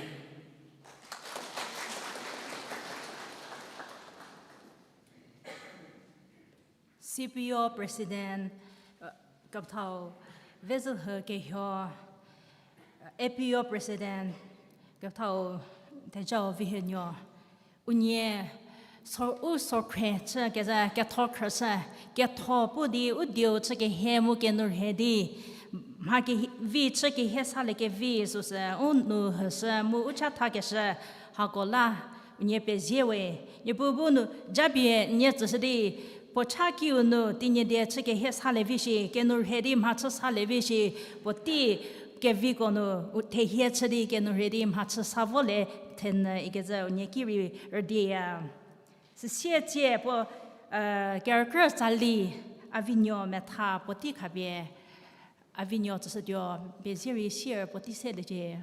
C P O President, kepethau Vezülhü Kehuo, A P O President, kepethau Thejau Vihenuo, unie sor, u sorkhrie chü kezha ketho khrüshü, ketho pu di u dieu chü kehie mu kenourhei di, mha kevi chü kehie saliekevi süsü u nu hüshü mu u chathakeshü, hako la unie pezie we. Niepuu bu nu japie nie tsüshü di, puo cha kiu nu Tenyidie chü kehie salie vi shi, kenourhei di mhachü salie vi shi, puotei keviko nu u thehie chü di kenourhei di mhachü sa volie thenyü ikecü unie ki rei rüdiya. Süsie tsie puo, kerükrü tsali Avinuo Metha puotei khapie, Avinuo tsüshütuo, pezie rei sier puotei seliecie.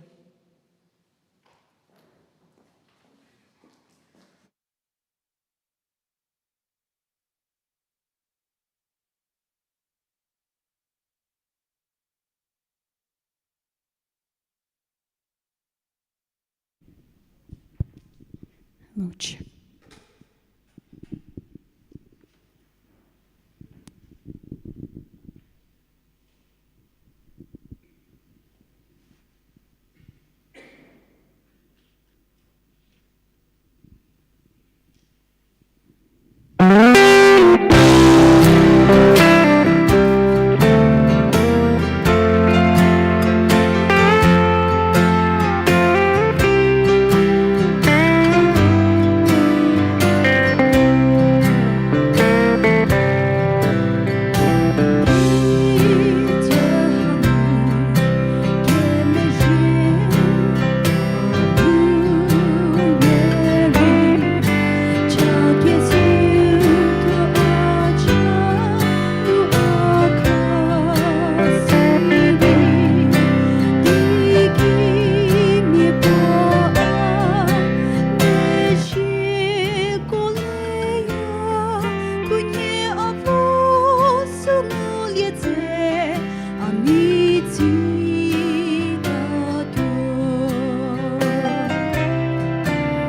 Ngucie.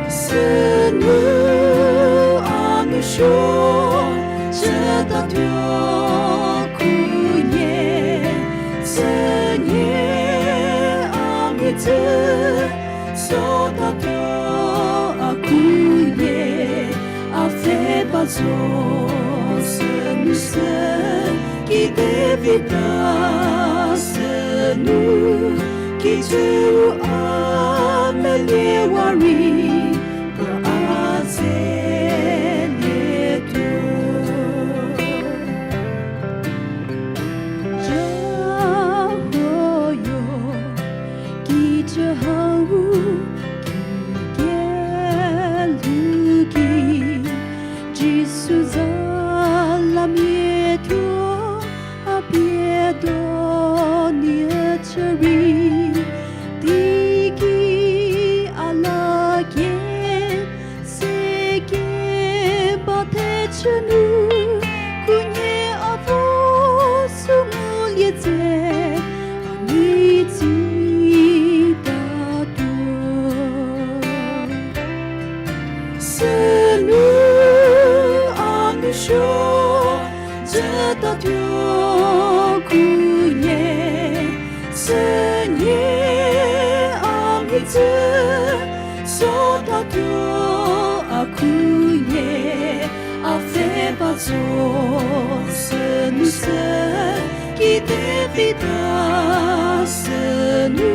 Sünu a nu suo chütatuo khunhie, sünie a mhitsü sotatuo a khunhie, a pfhe ba zo sünu sü kide vita sünu kijüu a meliewa rei puo a zelietuo. Jahoyo kijü hau ki kelhou ki, Jisu za la mia thuo a pie do nie chü rei, teiki a la kie se kie ba thechü nu, khunhie a vo sü ngulie tse, a nei tsitatuo. Sünu a nu suo chütatuo khunhie, sünie a mhitsü sotatuo a khunhie, a pfhe ba zo sünu sü kide vita sünu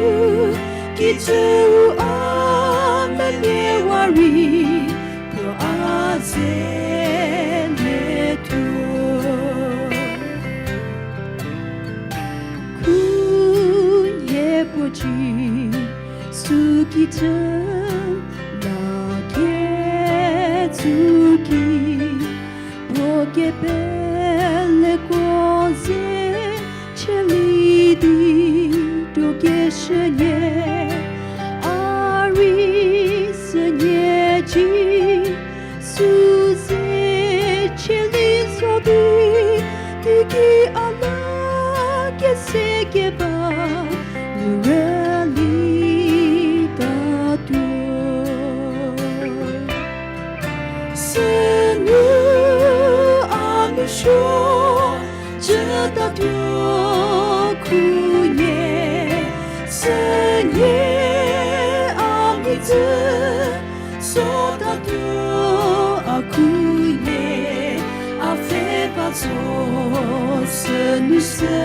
kijüu a meliewa rei puo a zelietuo. Khunhie puo Jisu kijü la kie tsü ki, puo kepeleko ze chülie di tuo keshünie, a rei sünie Jisu ze chülie zo di, teiki a la kie se kie ba nu rülietatuo. Sünu a nu suo chütatuo khunhie, sünie a mhitsü sotatuo a khunhie, a pfhe ba zo sünu sü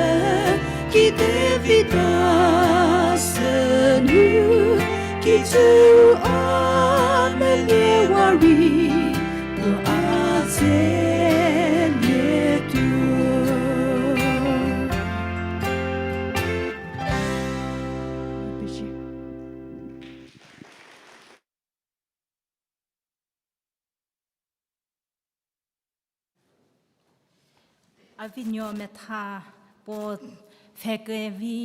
kide vita sünu kijüu a meliewa rei puo a zelietuo. A vi nuo metha puo pfhe kevi,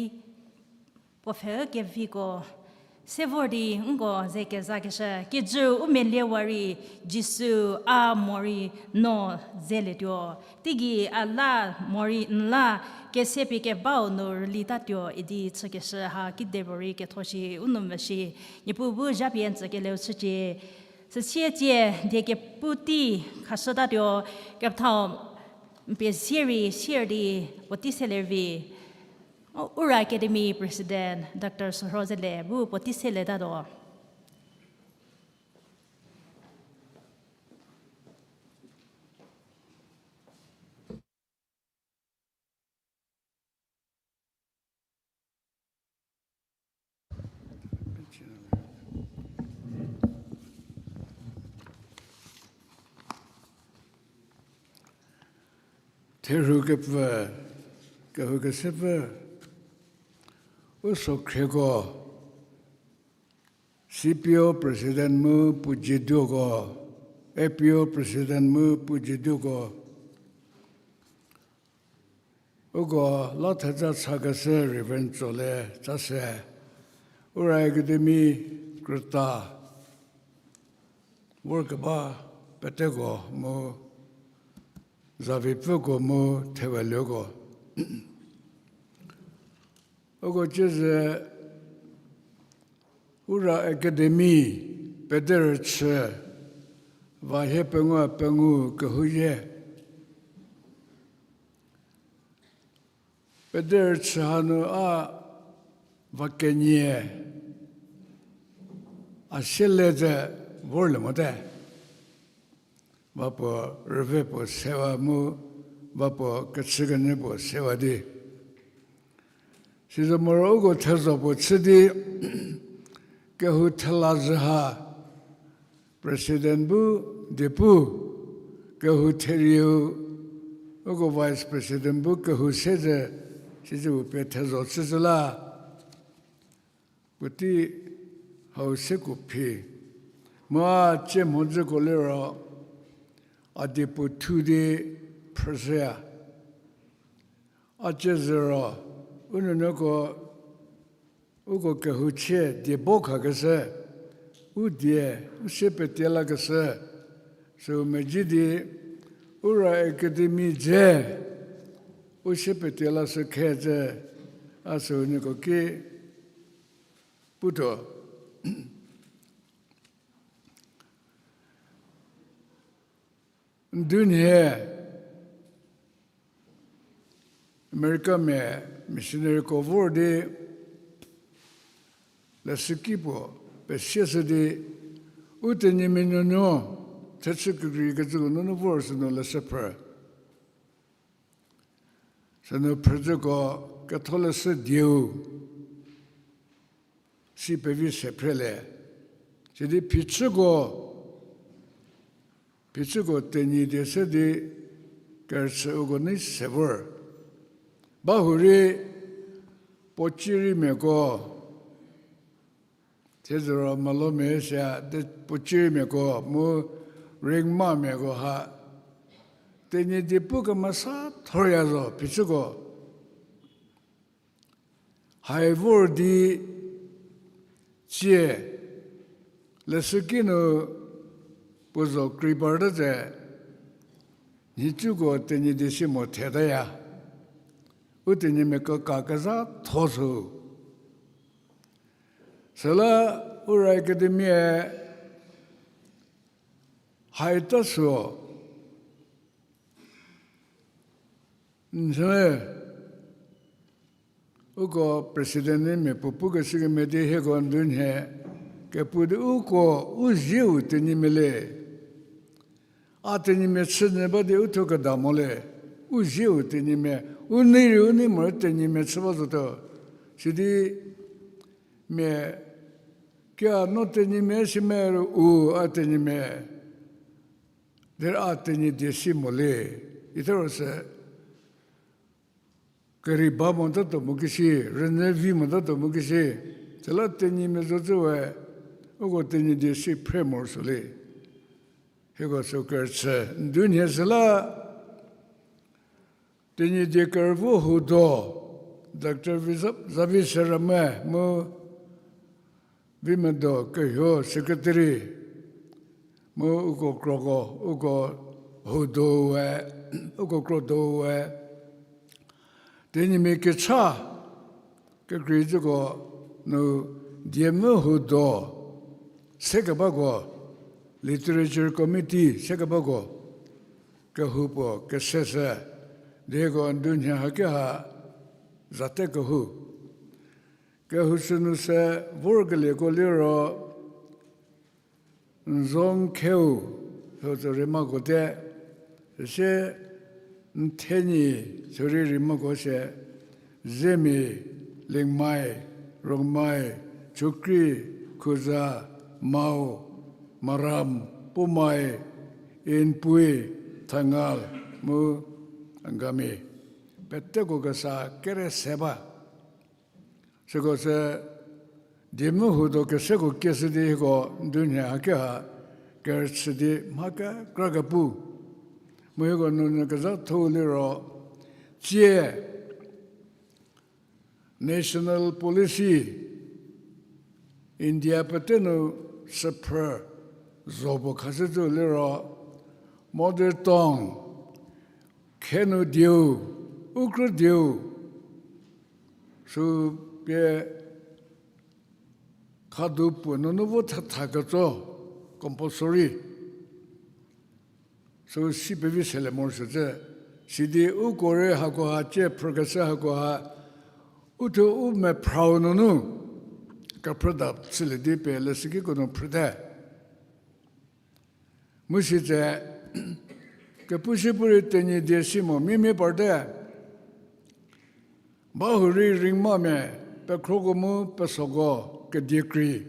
puo pfhe keviko se vor di nko ze kezakeshü, kijü u meliewa rei Jisu a morei no zelietuo. Teigei a la morei n la kese pie kebau nu rülietatuo idi chükeshü ha kidepuorei ketho shi u nu mvü shi. Niepuu bu zhapie n tsükelieu chücie. Süsie tsie die kepu tei khashütatuo, kepethau n pie zie rei sier di puotei selie vi, Ura Academy President Doctor Sorho Zele bu puotei selietatuo. Therhu kepfü, kehoukesepfü, u sokhrieko, C P O President mu puo jieduoko, A P O President mu puo jieduoko, uko la theja chakeshü Reverend Tsole Chase, Ura Academy krüta vorkeba peteko mu zavipfüko mu theweluoko, uko ciezü Ura Academy pederüchü va hie pengou pengou kehou yie. Pederüchü hanu a va kenie a siele ze vorlie mote. Va puo rüve puo sewa mu, va puo kechükenyü puo sewa di. Sizomoro uko thezo puo chü di, kehou thela zhü ha, President bu diepu, kehou therieu, uko Vice President bu kehou se ze, sizeu pie thezo chüzhü la. Puotei hau seko phi. Mu a cie mhodzüko liro, a diepu thu di phrüshüya. A cie zhü ro, u nuonuoko, uko kehou chie die bo khakeshü, u die, u sie petie lakeshü, süu medzi di, Ura Academy dze, u sie petie lashü khe dze, a süu nieko ki putuo. Ndunhie Americamia missionaryko vor di leshüki puo pesieshü di, u Tenyimia nuonuo, thechü kekreikecüko nuonuo vor sünu leshü phrü. Sünu phrüzhüko ketholeshü dieu si pevi se phrelie. Sidi phichüko, phichüko Tenyidie se di kerüchü uko nei se vor. Bahurei Puocirimiako, thezüro Malomia sia de Puocirimiako mu Rengmamiako ha Tenyidie pu kemesa thorya zo phichüko. Hai vor di tsie leshüki nu puo zo kreibar ta tse, nhicuko Tenyidie si mo thetaya. U Tenyimia keka kezhatho sü. Süla Ura Academy-e haita suo. N, uko president-i mia puo pukeshü kemhie di hieko ndunhie kepu di uko u zieu Tenyimia le. A Tenyimia chünyü ba di u thuo keda mo le. U zieu Tenyimia, u nei rei u nei morei Tenyimia chü ba zotuo. Sidi mia kia no Tenyimia si me ru u a Tenyimia. Derei a Tenyidie si mo le, itaro se keri ba motatuo mu kisi, rünyü vi motatuo mu kisi, süla Tenyimia zocü we, uko Tenyidie si phre morosuo le. Hieko sü kerüchü, ndunhie süla Tenyidie kerüvo huo do, Doctor Viza-, Zavi Serame mu Vimedo Kehuo secretary, mu uko kroko, uko huo do we, uko kro do we, Tenyimia kecha kekreicüko nu diemvü huo do sekebako, Literature Committee se kebako, kehou puo kese sü, dieko ndunhie haki ha zate kehou. Kehou sünu se vorkelieko liro, Nzongkheu, hütsü rei mako te, süsie Nthenyi, sürei rei mako se, Zemi, Lingmai, Rongmai, Chokri, Khuza, Mao, Maram, Poumai, Inpui, Thangal, mu Angami. Peteko kesa kere se ba. Süko sü, diemvü huo do keseko kieshü di hieko ndunhie haki ha kerüchü di mha kekra kepu. Mu hieko nunu kezhatho liro, tsie, national policy, India pete nu süphrü zo puo khashütuo liro, mother tongue, khenu dieu, u krü dieu, sü pie khadu puo nunu vo thetha ketso, compulsory. Sü si pevi selie morosuo cü, sidi uko rei hakoha cie phrükeshü hakoha, uthuo u mephrau nunu kephrüda chülie di pie leshükiko nu phrüte. Mu sitse, kepu si pu rei Tenyidie si mo mimia parte. Bahurei Rengmamia pekhroko mu pesoko kedie krei,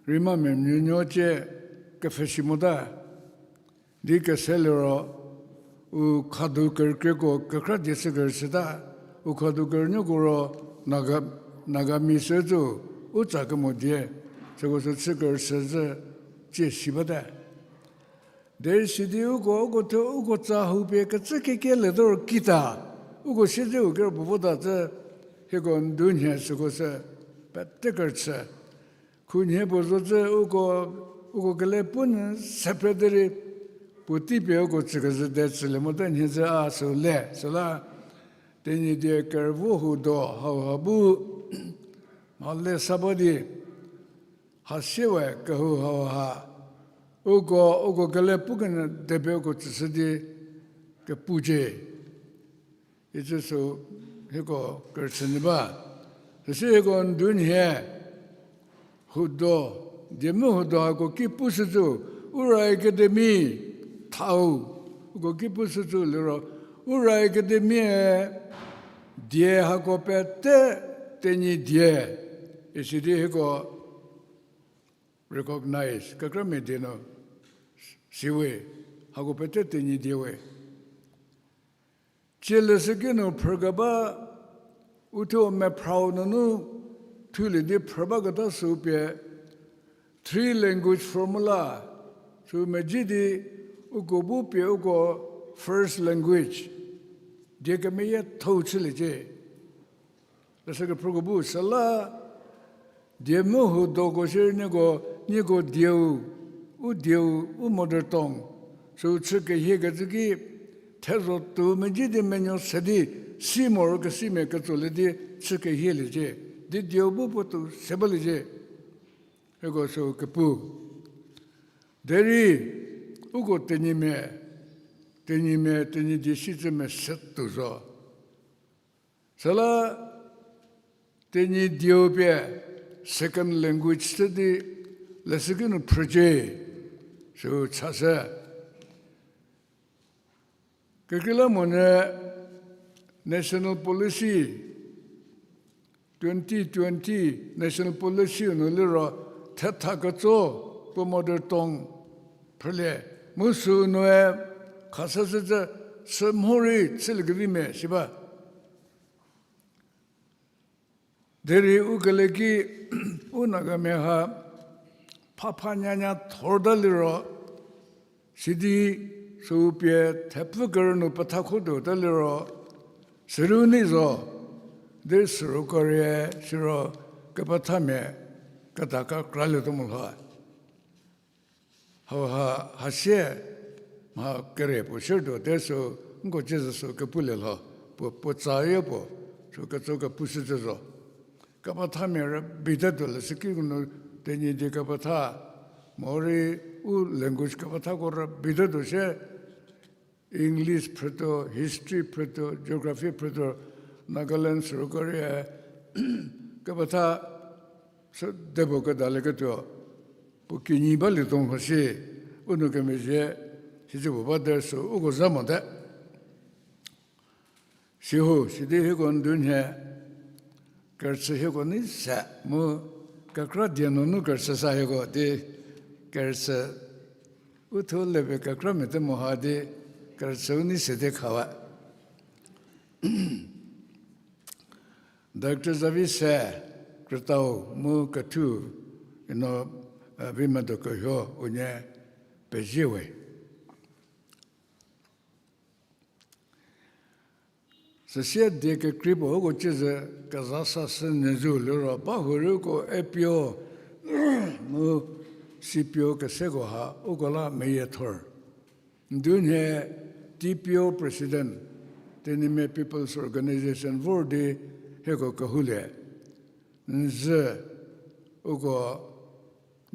Rengmamia nuonuo cie kepfhesi mota. Di kese liro, u khadu kerükrieko kekra die chü kerüchüta, u khadu kerünuoko ro Naga, Nagami sü cü u tsa kemo die, süko sü chü kerüchü zhü cie si bate. Derei sidi uko, uko thuo, uko tsa hau pie kecü kekie le toro kita, uko siedzeu kero puo vota cü, hieko ndunhie süko sü pete kerüchü. Khunhie puo zo cü uko, uko kele pu nyü separate rei, puotei pie uko tsükezhü de tsülie mote nhie cü a sü le, süla Tenyidie kerüvo huo do hauha bu, mha le sa ba di, hasie we kehou hauha, uko, uko kele pu kenyü de pie uko tsüshü di kepucie. Icü sü hieko kerüchü nyü ba. Süsie hieko ndunhie huo do, diemvü huo do hako ki pushücü, Ura Academy thau, uko ki pushücü liro, Ura Academy-e die hako pete Tenyidie, isidi hieko recognize, kekramia die nu siwe, hako pete Tenyidie we. Tsie leshüki nu phrükeba, uthuo mephrau nunu thulie di phrü baketa sü pie, three language formula, sü medzi di uko bu pie uko first language, die kemeyiethou chüliecie. Leshü kephrüko bu süla, diemvü huo doko shierei nieko, nieko dieu, u dieu, u mother tongue, sü chü kehiekecü ki, thezho tuo medzi di menuo se di, si morokesimia ketsolie di chü kehieliecie, di dieu bu puotou se baliecie. Hieko sü kepu. Derei, uko Tenyimia, Tenyimia, Tenyidie sicü mese tuo zo. Süla Tenyidieu pie second language chü di leshüki nu phrücie, sü chashü. Kekreilamonyü National Policy twenty twenty, National Policy nu liro thetha ketso puo mother tongue phrülie. Mu sü nue khashüshücü sü mhorei chüliekevimia si ba. Derei u kele ki u Nagamia ha phapha nyanya thorta liro, sidi sü pie thepfü kerü nu petha khotuota liro, sürei u nei zo, di sürei korie siro kepethamia keda kekralietuo mo lho. Hauha hasie mha kere puo siertuo te sü, nko ciezü sü kepulie lho, puo, puo tsayo puo, sü ketso kepushücü zo. Kepethamia rübeitatuo leshüki nu Tenyidie kepetha, Morei u language kepethako rübei tuo shie, English phrütuo, history phrütuo, geography phrütuo, Nagaland sorkari kepetha sü debo kedalieketuo puo kinyi balietuo ho shie, u nou kemezhie, sicü puo ba derei sü uko zha mote. Siho, sidi hieko ndunhie, kerüchü hieko nei se mu kekra die nunu kerüchü sa hieko di kerüchü u thuo lepie kekra mete mo ha di kerüchü u nei se di khawa. Doctor Zavi se krütau mu kethu ino, vi medo kehuo unie pezie we. Süsie die kekrei puo uko ciezü kezha sashü nyü zhü liro ba hurei uko A P O mu C P O keseko ha uko la meyiethor. Ndunhie T P O President, Tenyimia People's Organization vor di hieko kehoulie. Nzü uko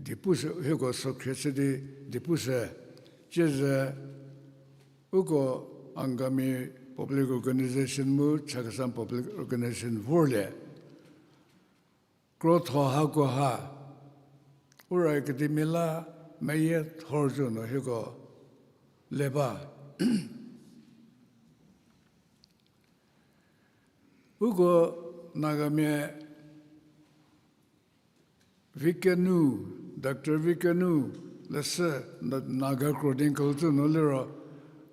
diepu sü, hieko sokhrie chü di diepu sü, ciezü uko Angami Public Organization mu Chakhesang Public Organization vorlie. Krotho hako ha, Ura Academy la meyiethor zhü nu hieko le ba. Uko Nagamia Vikenu, Doctor Vikenu leshü, Na-, Naga Chronicle tsü nu liro,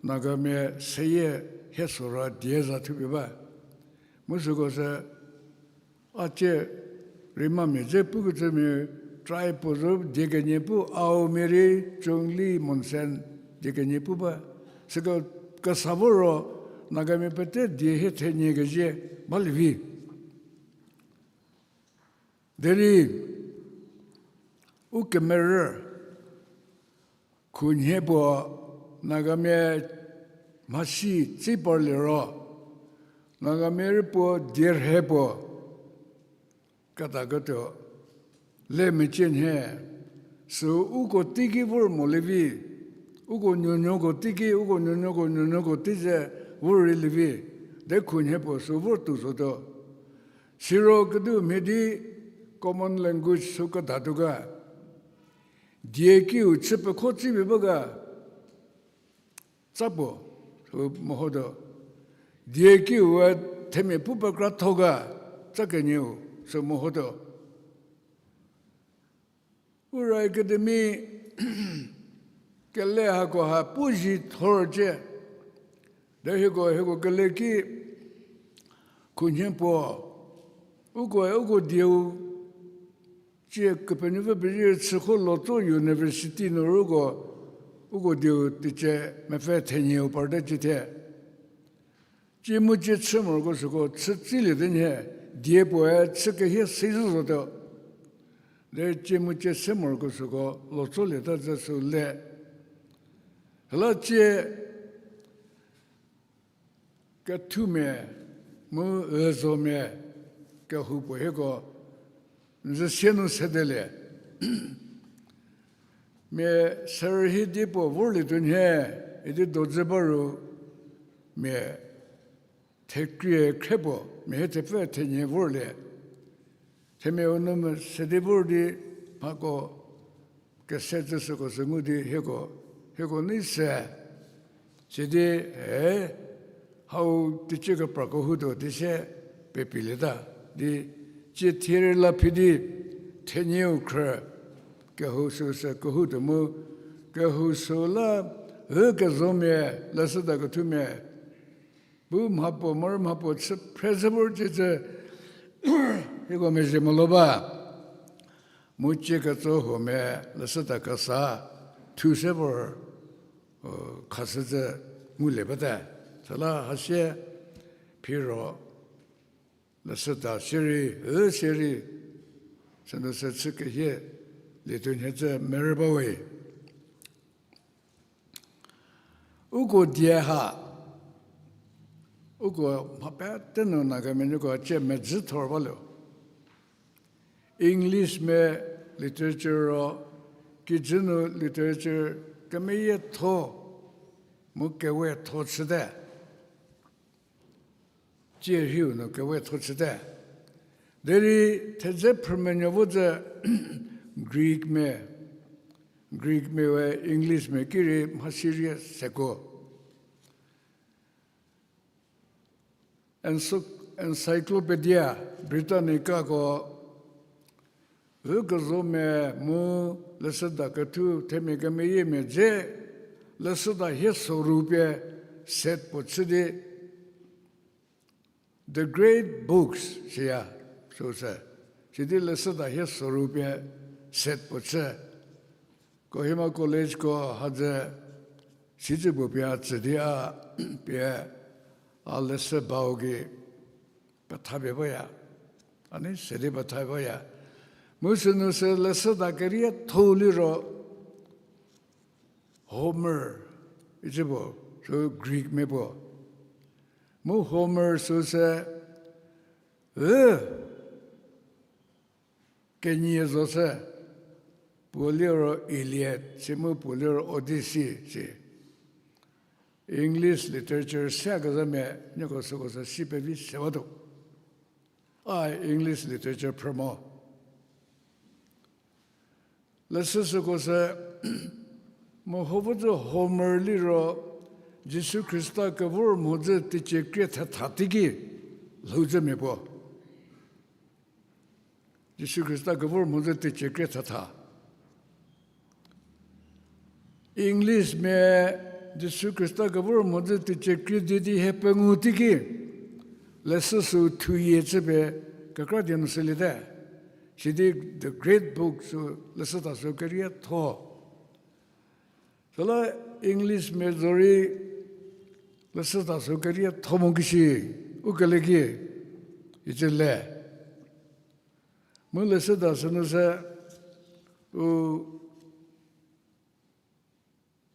Nagamia seyie hie sora die za thupie ba. Mu süko sü, a cie rei mamia dze pukecümia, tribe puo zo die kenie pu, Aomia rei Chungli Monsen die kenie pu ba. Süko kesa vo ro, Nagamia pete die hie thenie kezie balie vi. Derei u kemerü khunhie puo Nagamia mhasi tsi parlie ro, Nagamia rei puo die rhe puo ketaketuo le mecie nhie, sü uko teiki vor molie vi, uko nuonuoko teiki, uko nuonuoko nuonuoko tei ze vor rei lie vi, de khunhie puo sü vor tuo zotuo. Siro kediu mhie di common language sü kedatuo ga, die kiu chü pekho tsipie ba ga, tsa puo, sü mehotuo. Die kiu we themia pu pekratho ga, tsa kenieu, sü mehotuo. Ura Academy kele hako ha pu zhithor cie. De hieko, hieko kele ki khunhie puo, ukoe uko dieu, cie Kepenuopfü pezie chükho Lotso University nu rei uko, uko dieu teicie mepfü thenieu parte ciethie. Cie mu cie chü moroko süko chü tsiliete nhie, die puoe chü kehie si zhü zotuo. De cie mu cie chü moroko süko Lotsolieta zhü sü le. Hela cie kethumia mu üzomia kehou puo hieko nzü sie nu sedelie. Mia serhie di puo vorlietuo nhie, idi dozü ba ru, mia thekrie khre puo, mia hie thepfü thenie vorlie. Themia u nu mese di vor di mhako kese cü süko sü ngu di hieko, hieko nei se. Sidi, e, hau teicie keprako hutuo di sie pepilieta di, cie thie rei la phi di thenieu khrü kehou sü se kehoutuo mu, kehou sü la, ü kezomia, leshüda kethumia, bu mhapuo, morei mhapuo chü phre se vor ciecü, hieko mezhie molo ba. Mu cie ketso huomia, leshüda kesa, thu se vor, khashü cü ngulie bate. Süla hasie, phiro, leshüda sierei, ü sierei, sünu se chü kehie, lietuo nhie cü merü ba we. Uko die ha, uko mha pete nu Nagamia nuoko cie medzü thor ba lo. English mia literature ro, Kijü nu literature kemeyietho mu kewetho chüte. Tsie rhiu nu kewetho chüte. Derei thedze phrümenuo vo zü Greek mia, Greek mia we English mia ki rei mhasirie seko. Encyclopaedia Britannicako vü kezomia mu leshüda kethu themia kemeyiemia dze leshüda hie soru pie set puo chü di The Great Books siya, süu se. Sidi leshüda hie soru pie set puo chü. Kohima Collegeko ha dze sicü puo pie a tsü di a pie a leshü bau gei pethapie baya. A nei se di petha baya. Mu sünu sü leshüda kerietho liro Homer, icü puo, sü Greek mia puo. Mu Homer süu se, ü, kenie zo se, puo liro Iliad si mu puo liro Odyssey si. English literature se kezhamia nieko süko sü si pevi se batuo. A English literature phrü mo. Leshü süko sü, meho vo zü Homer liro, Jisu Khrista kevor mhodzü teicie krie thetha teiki lhou zhü mia puo. Jisu Khrista kevor mhodzü teicie krie thetha. English mia Jisu Khrista kevor mhodzü teicie krie di di hie pengou teiki leshü sü thuyie chüpie kekra die nu shüliete. Sidi The Great Book sü leshüda sü kerietho. Süla English mia zorei leshüda sü kerietho mo kishi, u keleki, icü le. Mu leshüda sünu se, u,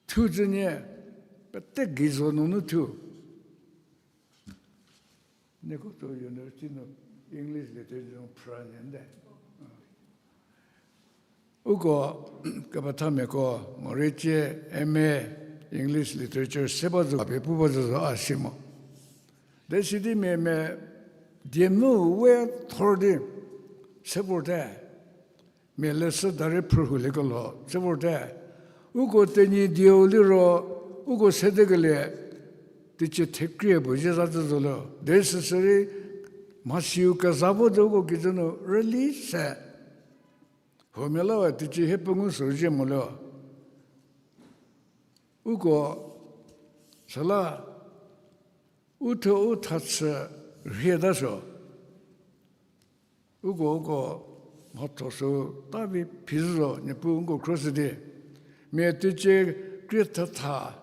thu zhünie, pete geizo nunu thu. Nieko tuo university nu English literature nu phrünie nde. Uko kepethamiako morei cie M A English literature se ba zo, a pie pu ba zo zo a si mo. Derei sidi mia mia diemvü we thor di se vorte. Mia leshüda rei phrü hulie kelho se vorte. Uko Tenyidie-u liro, uko sedekelie, teicie thekrie puo zie za zü zo lo. Derei süsürei mhasiu keza vo di uko kijü nu rüli se. Huomia la we teicie hie pengou sü zie mo lo. Uko süla u thuo u tha chü rhie ta so. Uko uko mhatho sü ta vi phi zo, Niepuu uko khroshü di. Mia teicie krie thetha,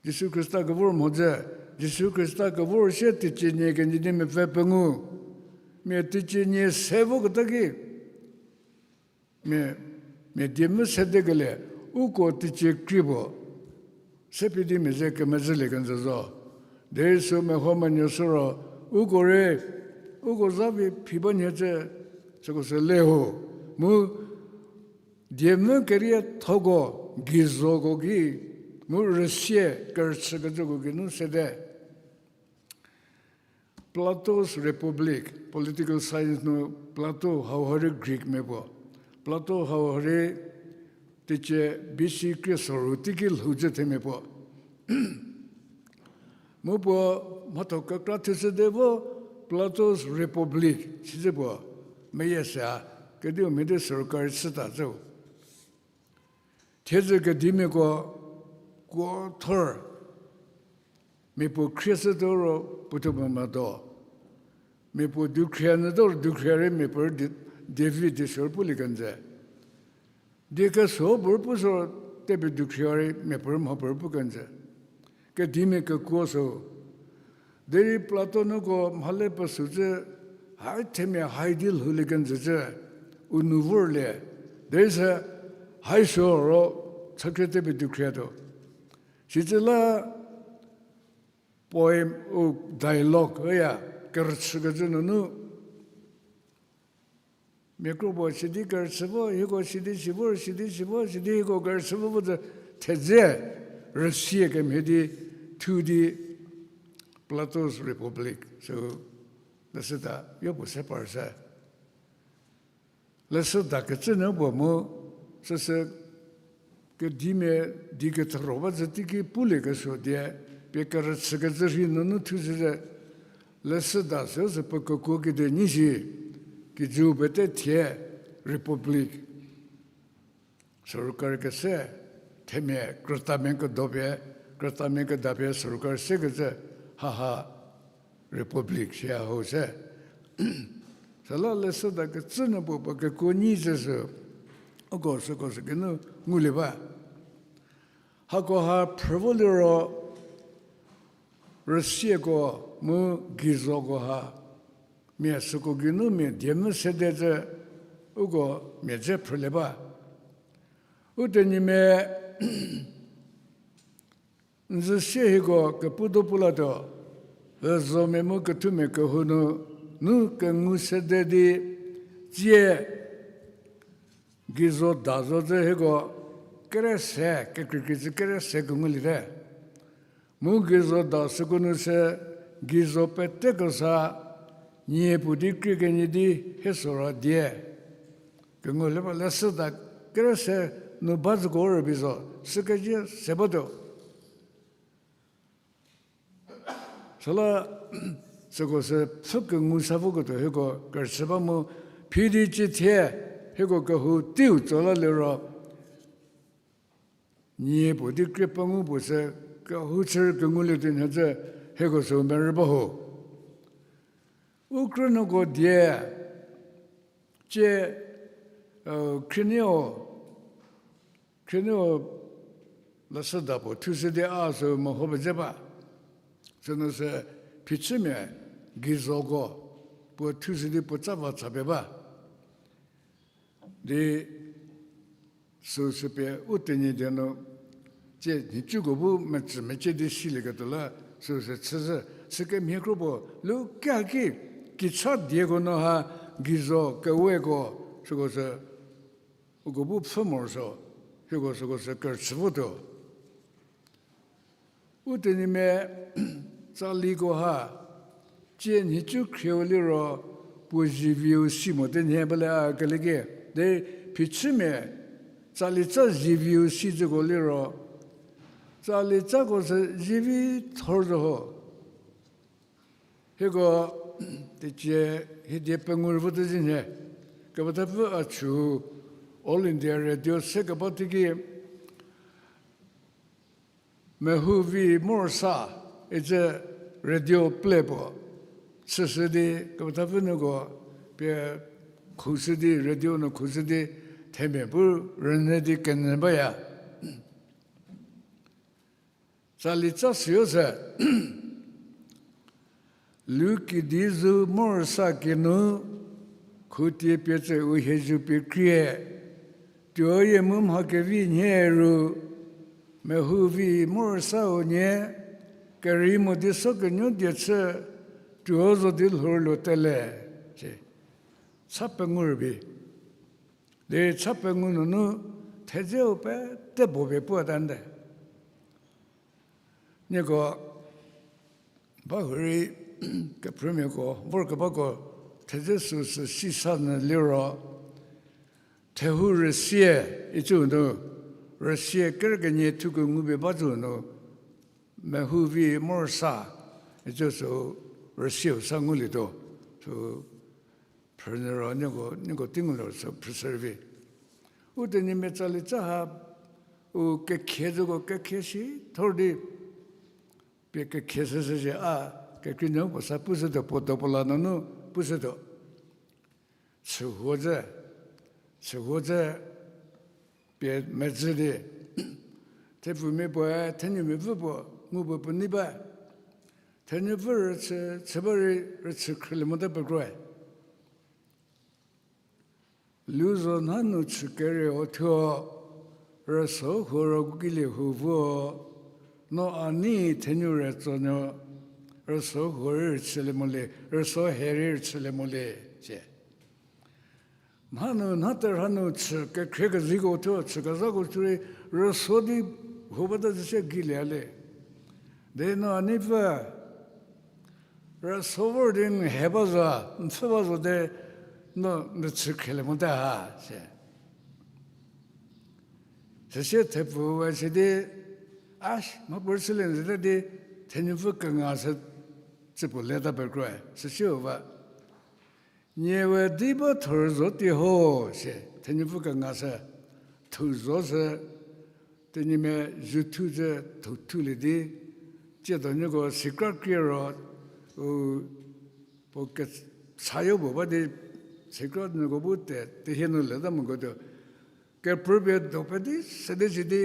Jisu Khrista kevor mhodzü, Jisu Khrista kevor sie teicie nie kenyi di mepfü pengou. Mia teicie nie se voketa ki mia, mia diemvü sedekelie, uko teicie krie puo se pie di mia ze kemezhülie kenjü zo. Derei sü meho menuo shü ro, uko rei, uko za vi phi ba nhie cü, süko sü le ho. Mu diemvü keriethoko, geizoko ki, mu rüsie kerüchükecüko geinu sede. Plato's Republic, political science nu Plato hauha rei Greek mia puo. Plato hauha rei teicie B C krie soru teiki lhou zhü themia puo. Mu puo mhatho kekra thushü di vo Plato's Republic sicü puo meyie se a, kediu mhie di sorkari chüta zhü. Thiedzü kedimiako kuo thor, mia puo khrieshütuo ro puothuo moma do. Mia puo dukhrianyü tuo ro dukhria rei mia puo rei die, die vi die sor pulie kenjü. Die keso puo rei pu sü ro tepie dukhria rei mia puo rei mha puo rei pu kenjü. Kedimia kekuo sü. Derei Plato nuko mhale pesü cü hai themia hai di lhoulie kenjü cü u nu vorlie. Derei se hai sü ro chakhrie tepie dukhriatuo. Sicü la poem u dialogue üya kerüchükecü nunu Mia kro puo sidi kerüchü vo, hieko sidi si vor, sidi si vo, sidi hieko kerüchü vo vo zü thedze, rüsie kemhie di, thu di, Plato's Republic, sü, leshüda, yopuo se par se. Leshüda kecü nu puo mu, süsü, kedimia di kethero ba zü teiki pulie kesuo die, pie kerüchü kecü rhi nunu thushü ze, leshüda sü sü puo kekuo kede nyi shi, kijü pete thie, Republic. Sorkari kese, themia krütamia kedopie, krütamia kedapie sorkari sekecü, haha, Republic shie hau se. Süla leshüda kecü nu puo puo kekuo nyi zü sü, uko süko sü kinu ngulie ba. Hakoha phrü vo liro, rüsieko mu geizoko ha, mia süko geinu mia die mvü sede zü, uko mia dze phrülie ba. U Tenyimia n zü sie hieko kepu do pu latuo, zomia mu kethumia kehou nu, nu kengu sede di, tsie geizo da zo zü hieko kere se, kekreikrei zü kere se kenguliete. Mu geizo da süko nu se, geizo peteko sa, nie puo di krie kenie di hie sora die. Kengulie ba leshüda kere se nu ba züko rübei zo, sükezie se batuo. Süla, süko sü pfhü kengu sa voketuo hieko kerüchü ba mu, phi di cie thie, hieko kehou teiu tso la liro, nie puo di krie pengu puo sü kehou chü kengulie tuo nyü zü hieko sü merü ba ho. U krünuoko die, cie, khrienio, khrienio leshüda puo thushü di a sü meho peze ba. Sünu sü phichümia geizoko puo thushü di puo tsa va tsapie ba. Di süsü pie u Tenyidie nu, tsie nhicuko bu metsü mecie di silieketuo la, süsü chüzhü, sükemhie kro puo, lu kehaki, kicha dieko nu ha, geizo keweko, süko sü, uko bu pfhü morosuo, hieko süko sü kerüchü votuo. U Tenyimia tsaliko ha, tsie nhicu khrieu liro, puo ziviu si mote nhie bale a kelieki, de phichümia tsali tsa ziviu si züko liro, tsali tsako sü zivi thor zo ho. Hieko, teicie, hiedie pengou rüvote zi nhie, kepethapfü a chü, All India Radio se keba teiki, Mehouvi Morsa, icü radio play puo chüshü di, kepethapfü nuko pie khushü di, radio nu khushü di, themia bu rünyü di kenyü baya. Tsali tsa süyo sü, Lukidi zu Morsa kinu, khutie pie tse u hie zu pie krie, tuoyie mu mha kevi nhie ru, Mehouvi Morsau nie, kerei mo di so kenuo die chü, tuo zo di lhoulo tele, si. Cha pengou rübei. Derei cha pengou nunu thedzeu pete bo pie puo tande. Nieko, ba hurei, kephrümiako vorkebako thedze süsü sisa nyü liro, thehou rüsie, icü nu, rüsie kerükenie thuko ngupie ba zü nu, Mehouvi Morsa, icü sü rüsieu sa ngulietuo, sü phrünyü ro nieko, nieko tei nguliro sü phrüshü rüvi. U Tenyimia tsali tsa ha, u kekhie züko kekhie si thor di, pie kekhie süsü zie a, kekreinuo puo sa pushütuo, puo dopuo la nunu pushütuo. Chühuo dze, chühuo dze pie medzü di, thepfumia puoe thenumia pfü puo ngu puo puo nei ba. Thenupfü rüchü, chü ba rei rüchü khrülie mote pekroe. Lu zo nha nu chü kerieu thuo, rüso huo ro kilie huo vuo, no a nei thenu re tsonuo, rüso huo rei rüchülie molie, rüso he rei rüchülie molie, sie. Mhanu nha terha nu chü kekhrie keziko thuo, chü kezhako thuo rei, rüso di huo bata zü se geilie le. Derei no a neipfü rüso vor di n he ba zo, n pfhü ba zo de, no n chü khrielie mote ha, si. Süsie thepfuwe si di, a, mhapuorei chülie n zeta di, thenupfü kenga sü, chüpuo leta pekroe, süsie u ba. Nie we di ba thor zo tie ho, si, thenupfü kenga sü, thu zo sü, tenyimia zhü thu zü thu thulie di, tsiedo nieko sikra krie ro, u, puo kesayo puo ba di, sikra nieko bu te, tehie nu leta moko tuo. Kephrüpie do pedi sede si di,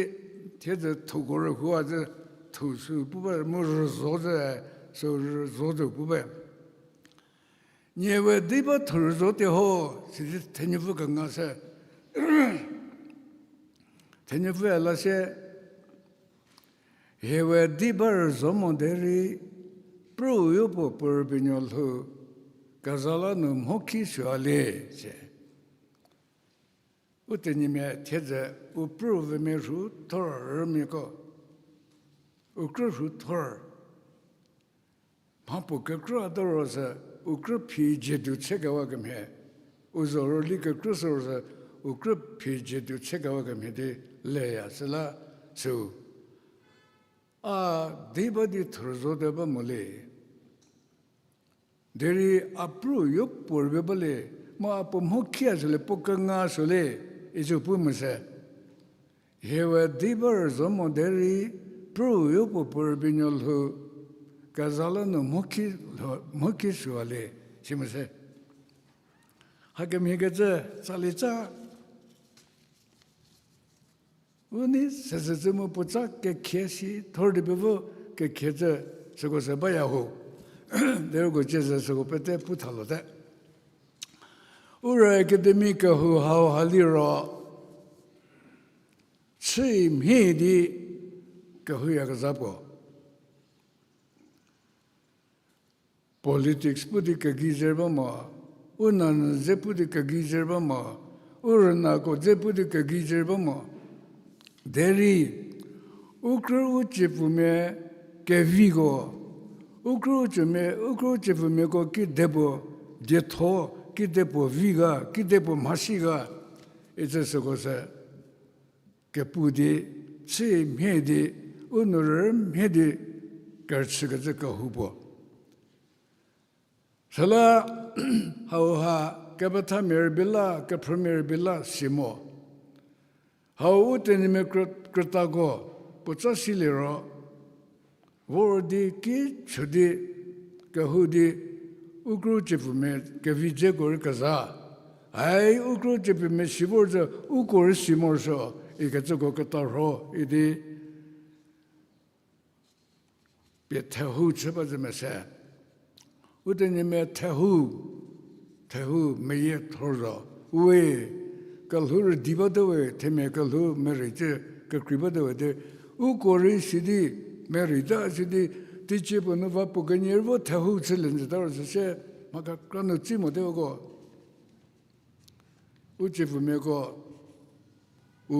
thiedzü thuko rühua zü, thu sü pu ba, mu rüzo zü, sü rüzo zü pu ba. Nie we di ba thor zo tie ho, sidi thenupfü kenga sü. Thenupfüe la sie, hie we di ba rüzo mo derei, pruo yopuo puo rübei nuo lhou, kezha la nu mhoki süa le, si. U tenyimia thiedzü u pruo vümia rhu thor rümiako. U krü rhu thor. Mhapuo kekrü a do ro sü, u krü phi dzie du che kewa kemhie. U zo rüli kekrü sü ro sü, u krü phi dzie du che kewa kemhie di leya süla süu. A di ba di thor zo te ba mo le. Derei a pruo yopuo rübei ba le, mu a puo mhoki a sü le, puo kenga sü le, icü pu mo se. Hie we di ba rüzo mo derei, pruo yopuo puo rübei nuo lhou, kezha la nu mhoki lho-, mhoki süa le, si mo se. Hakemhie kecü, tsali tsa. U nei sesecü mu puotsa kekhie si thor di pevo kekhie cü süko se baya ho. Derei uko ciezü süko pete pu thalo te. Ura Academy kehou hauha liro, chü mhie di kehouyakezha puo. Politics pu di kegei zerei ba mo, u nanyü dze pu di kegei zerei ba mo, u rünako dze pu di kegei zerei ba mo. Derei, u krü u tsiepfumia keviko, u krü u tsiepfumia, u krü u tsiepfumiako kidepuo dietho, kidepuo vi ga, kidepuo mhasi ga, icü süko se kepu di, chü mhie di, u nu rümhie di, kerüchükecü kehou puo. Süla hauha kepethamia rübei la, kephrümia rübei la si mo. Hau u tenyimia krü-, krütako puotsa silie ro, vor di ki chü di kehou di u krü tsiepfumia kevi dzeko rei kezha. Ai u krü tsiepfumia si vor zü uko rei si morosuo ikecüko ketarho idi pie thehou chü ba zü mese. U tenyimia thehou, thehou meyie thor zo. We, kelhou rüdi bate we, themia kelhou merei cü kekrei bate we de. Uko rei sidi, merei ta sidi, teicie puo nu va puo kenie rei vo thehou chülie njüta ro süsie, mha kekra nu tsi mote uko. U tsiepfumiako, u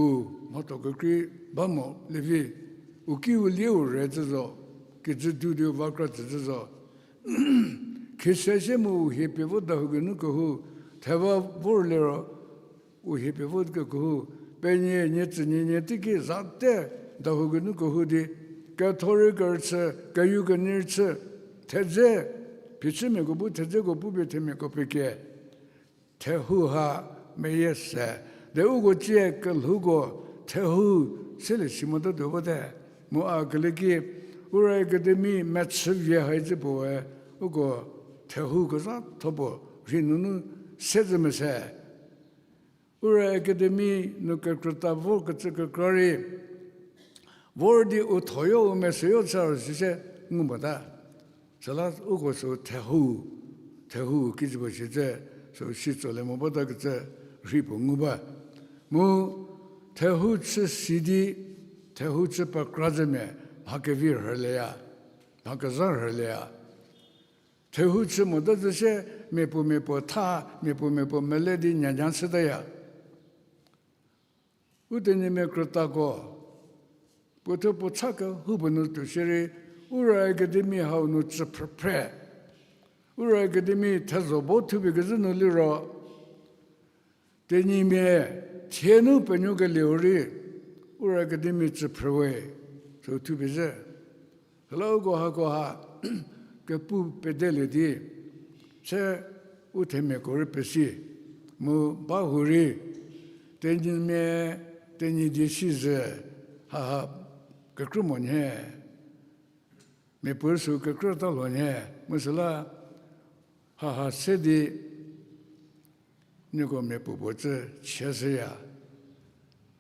mhatho kekrei ba mo levi, u ki u lie u re cü zo, kijü du di u va kra tsü cü zo. Khise sie mu u hie pie vo dahou geinu kehou, theva vor liro, u hie pie vo kehou, penie, nie tsünie, nie teiki za te dahou geinu kehou di, ketho rei kerüchü, keyu kenei rei chü, thedze, phichümiako bu thedzeko pupie themiako pekie. Thehou ha meyie se. De uko cie kelhouko thehou selie si motatuo bate. Mu a kele ki, Ura Academy mechü vie hai cü puoe, uko thehou kezhatho puo rhei nunu se zü mese. Ura Academy nu kekrüta vo kecü kekra rei, vor di u thoyo u meseyo chü ro süse ngu mota. Süla uko sü thehou, thehou kijü puo shicü, sü si tsolie mo bata kecü rhei puo ngu ba. Mu thehou chü si di, thehou chü pekra zü mia, mha kevi rhülieya, mha kezha rhülieya. Thehou chü mota zü sie, miapuo miapuo tha, miapuo miapuo mele di nyanya chütaya. U Tenyimia krütako, puo thuo puo cha kehoupuo nu tuo shierei, Ura Academy hau nu tsü phrüphre. Ura Academy thezho bo thupie kezhü nu liro, Tenyimia thie nu penuokelieu rei, Ura Academy tsü phrüwe, sü thupie zhü. Süla uko hako ha kepu pedelie di, se u themiako rei pesi, mu ba hurei, Tenyimia, Tenyidie si zhü, haha kekrü mo nhie, miapuorei sü kekrüta lho nhie, mu süla haha se di, nieko miapuo puo tsü chie shüya.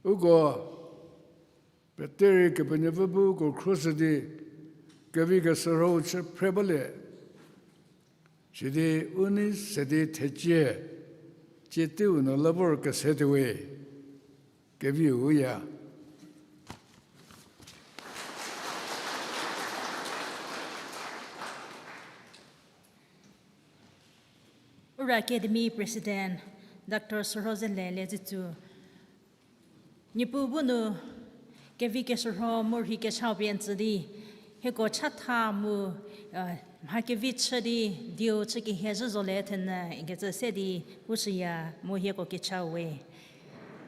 Uko peterei Kepenuopfü bu uko khruoshü di, kevi keshürhou chü phre balie. Sidi u nei se di thecie, cie teiu nu la vor kese tuowe, keviu ya. Ura Academy President Doctor Shürhozelie Lezitsu, Niepuu bu nu kevi keshürho mu rhei kechau pie n tsü di, hieko chatha mu, mha kevi chü di, dieu chü kehie zhü zole thenyü ikecü se di pushüya mu hieko kechau we.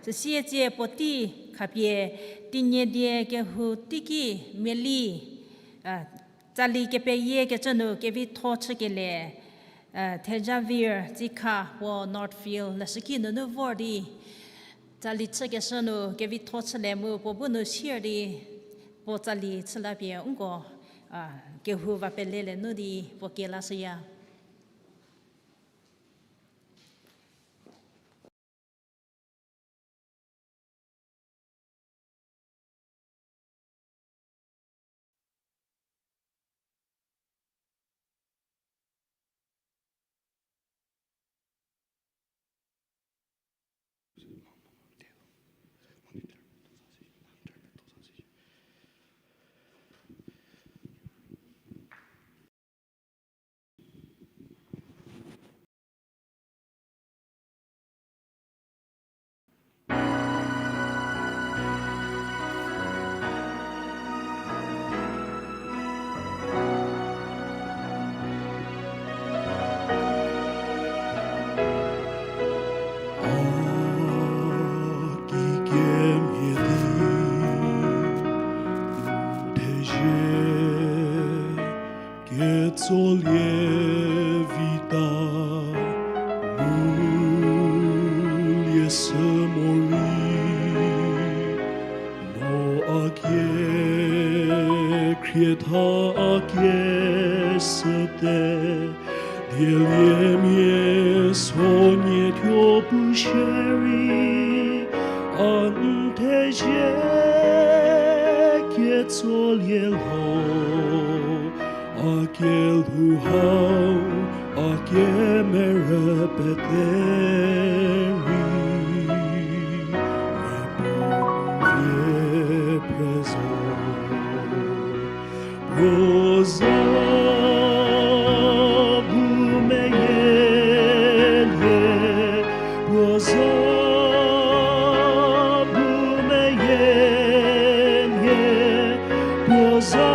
Süsie tsie puotei khapie, Tenyidie kehou teiki miali, tsali kepeyiekecü nu kevitho chükelie, Thejavir Tsikha puo Northfield leshüki nunu vor di, tsali chükeshü nu kevitho chülie mu puo bu nu sier di, puo tsali chü la pie nko, kehou va pelelie nu di puo kie lashüya. Ketsolie vita mu lie sü morei, no a kie khrietha a kie süte, dieliemia so nie thuo pu shierei, a n thezie ketsolie lho, a kelhou hau, a kemerü pete rei, mia puo vie phrü zo. Puo za bu meyienie, puo za bu meyienie, puo za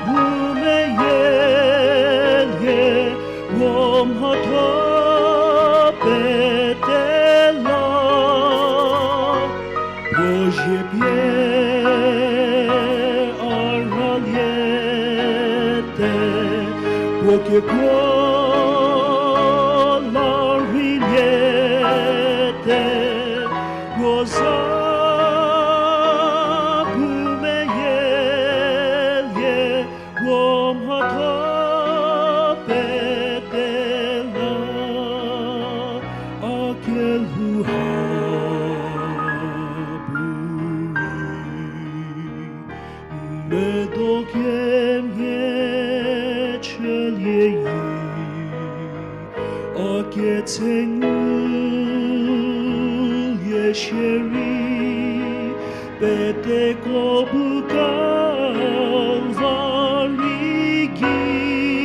bu meyienie, puo mhatho pete la, puo zie pie a raliete, puo kekuo la rheiliete, puo za bu meyienie, puo mhatho pete la, a kelhou ha bu rei, medo kemhie chülie i, a ketsengu lie shierei, peteko bu Kalvari gei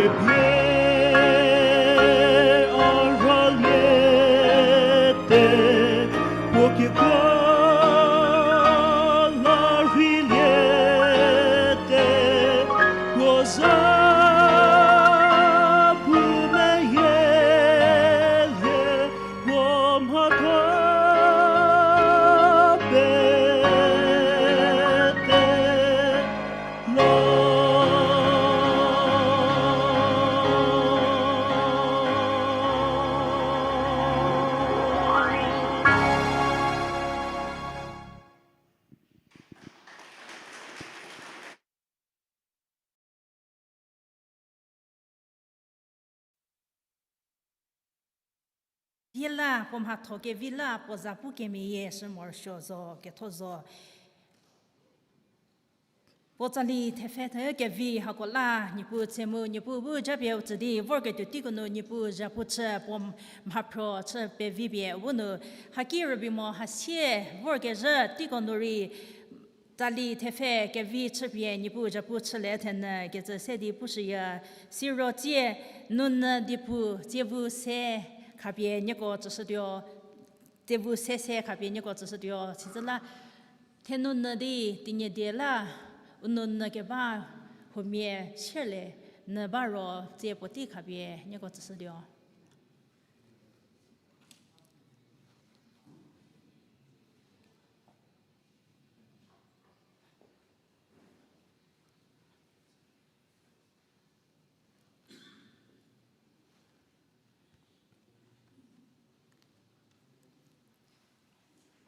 Pie a raliete, puo kekuo la rheiliete, puo za pu meyielie, puo mhatho pete. Vie la, puo mhatho kevi la, puo za pu kemeyie shü morosuo zo, ketho zo. Puo tsali thepfhe thü kevi hako la, Niepuu tse mu, Niepuu bu japie u tsü di, vorketuo teiko nu Niepuu zhapu chü, puo mhaphro chü pevi pie, u bu nu, haki rübei mo hasie, vorkezhü teiko nu rei, tsali thepfhe kevi chüpie Niepuu zhapu chülie thenyü kecü se di pushüya, siro tsie, nunyü diepu, tsievu se, khapie nieko tsüshütuo, tsievu se se khapie nieko tsüshütuo, sicü la, thenunyü di, Tenyidie la, u nunyü keba, huomia, sielie, nyü ba ro, tsie puotei khapie, nieko tsüshütuo.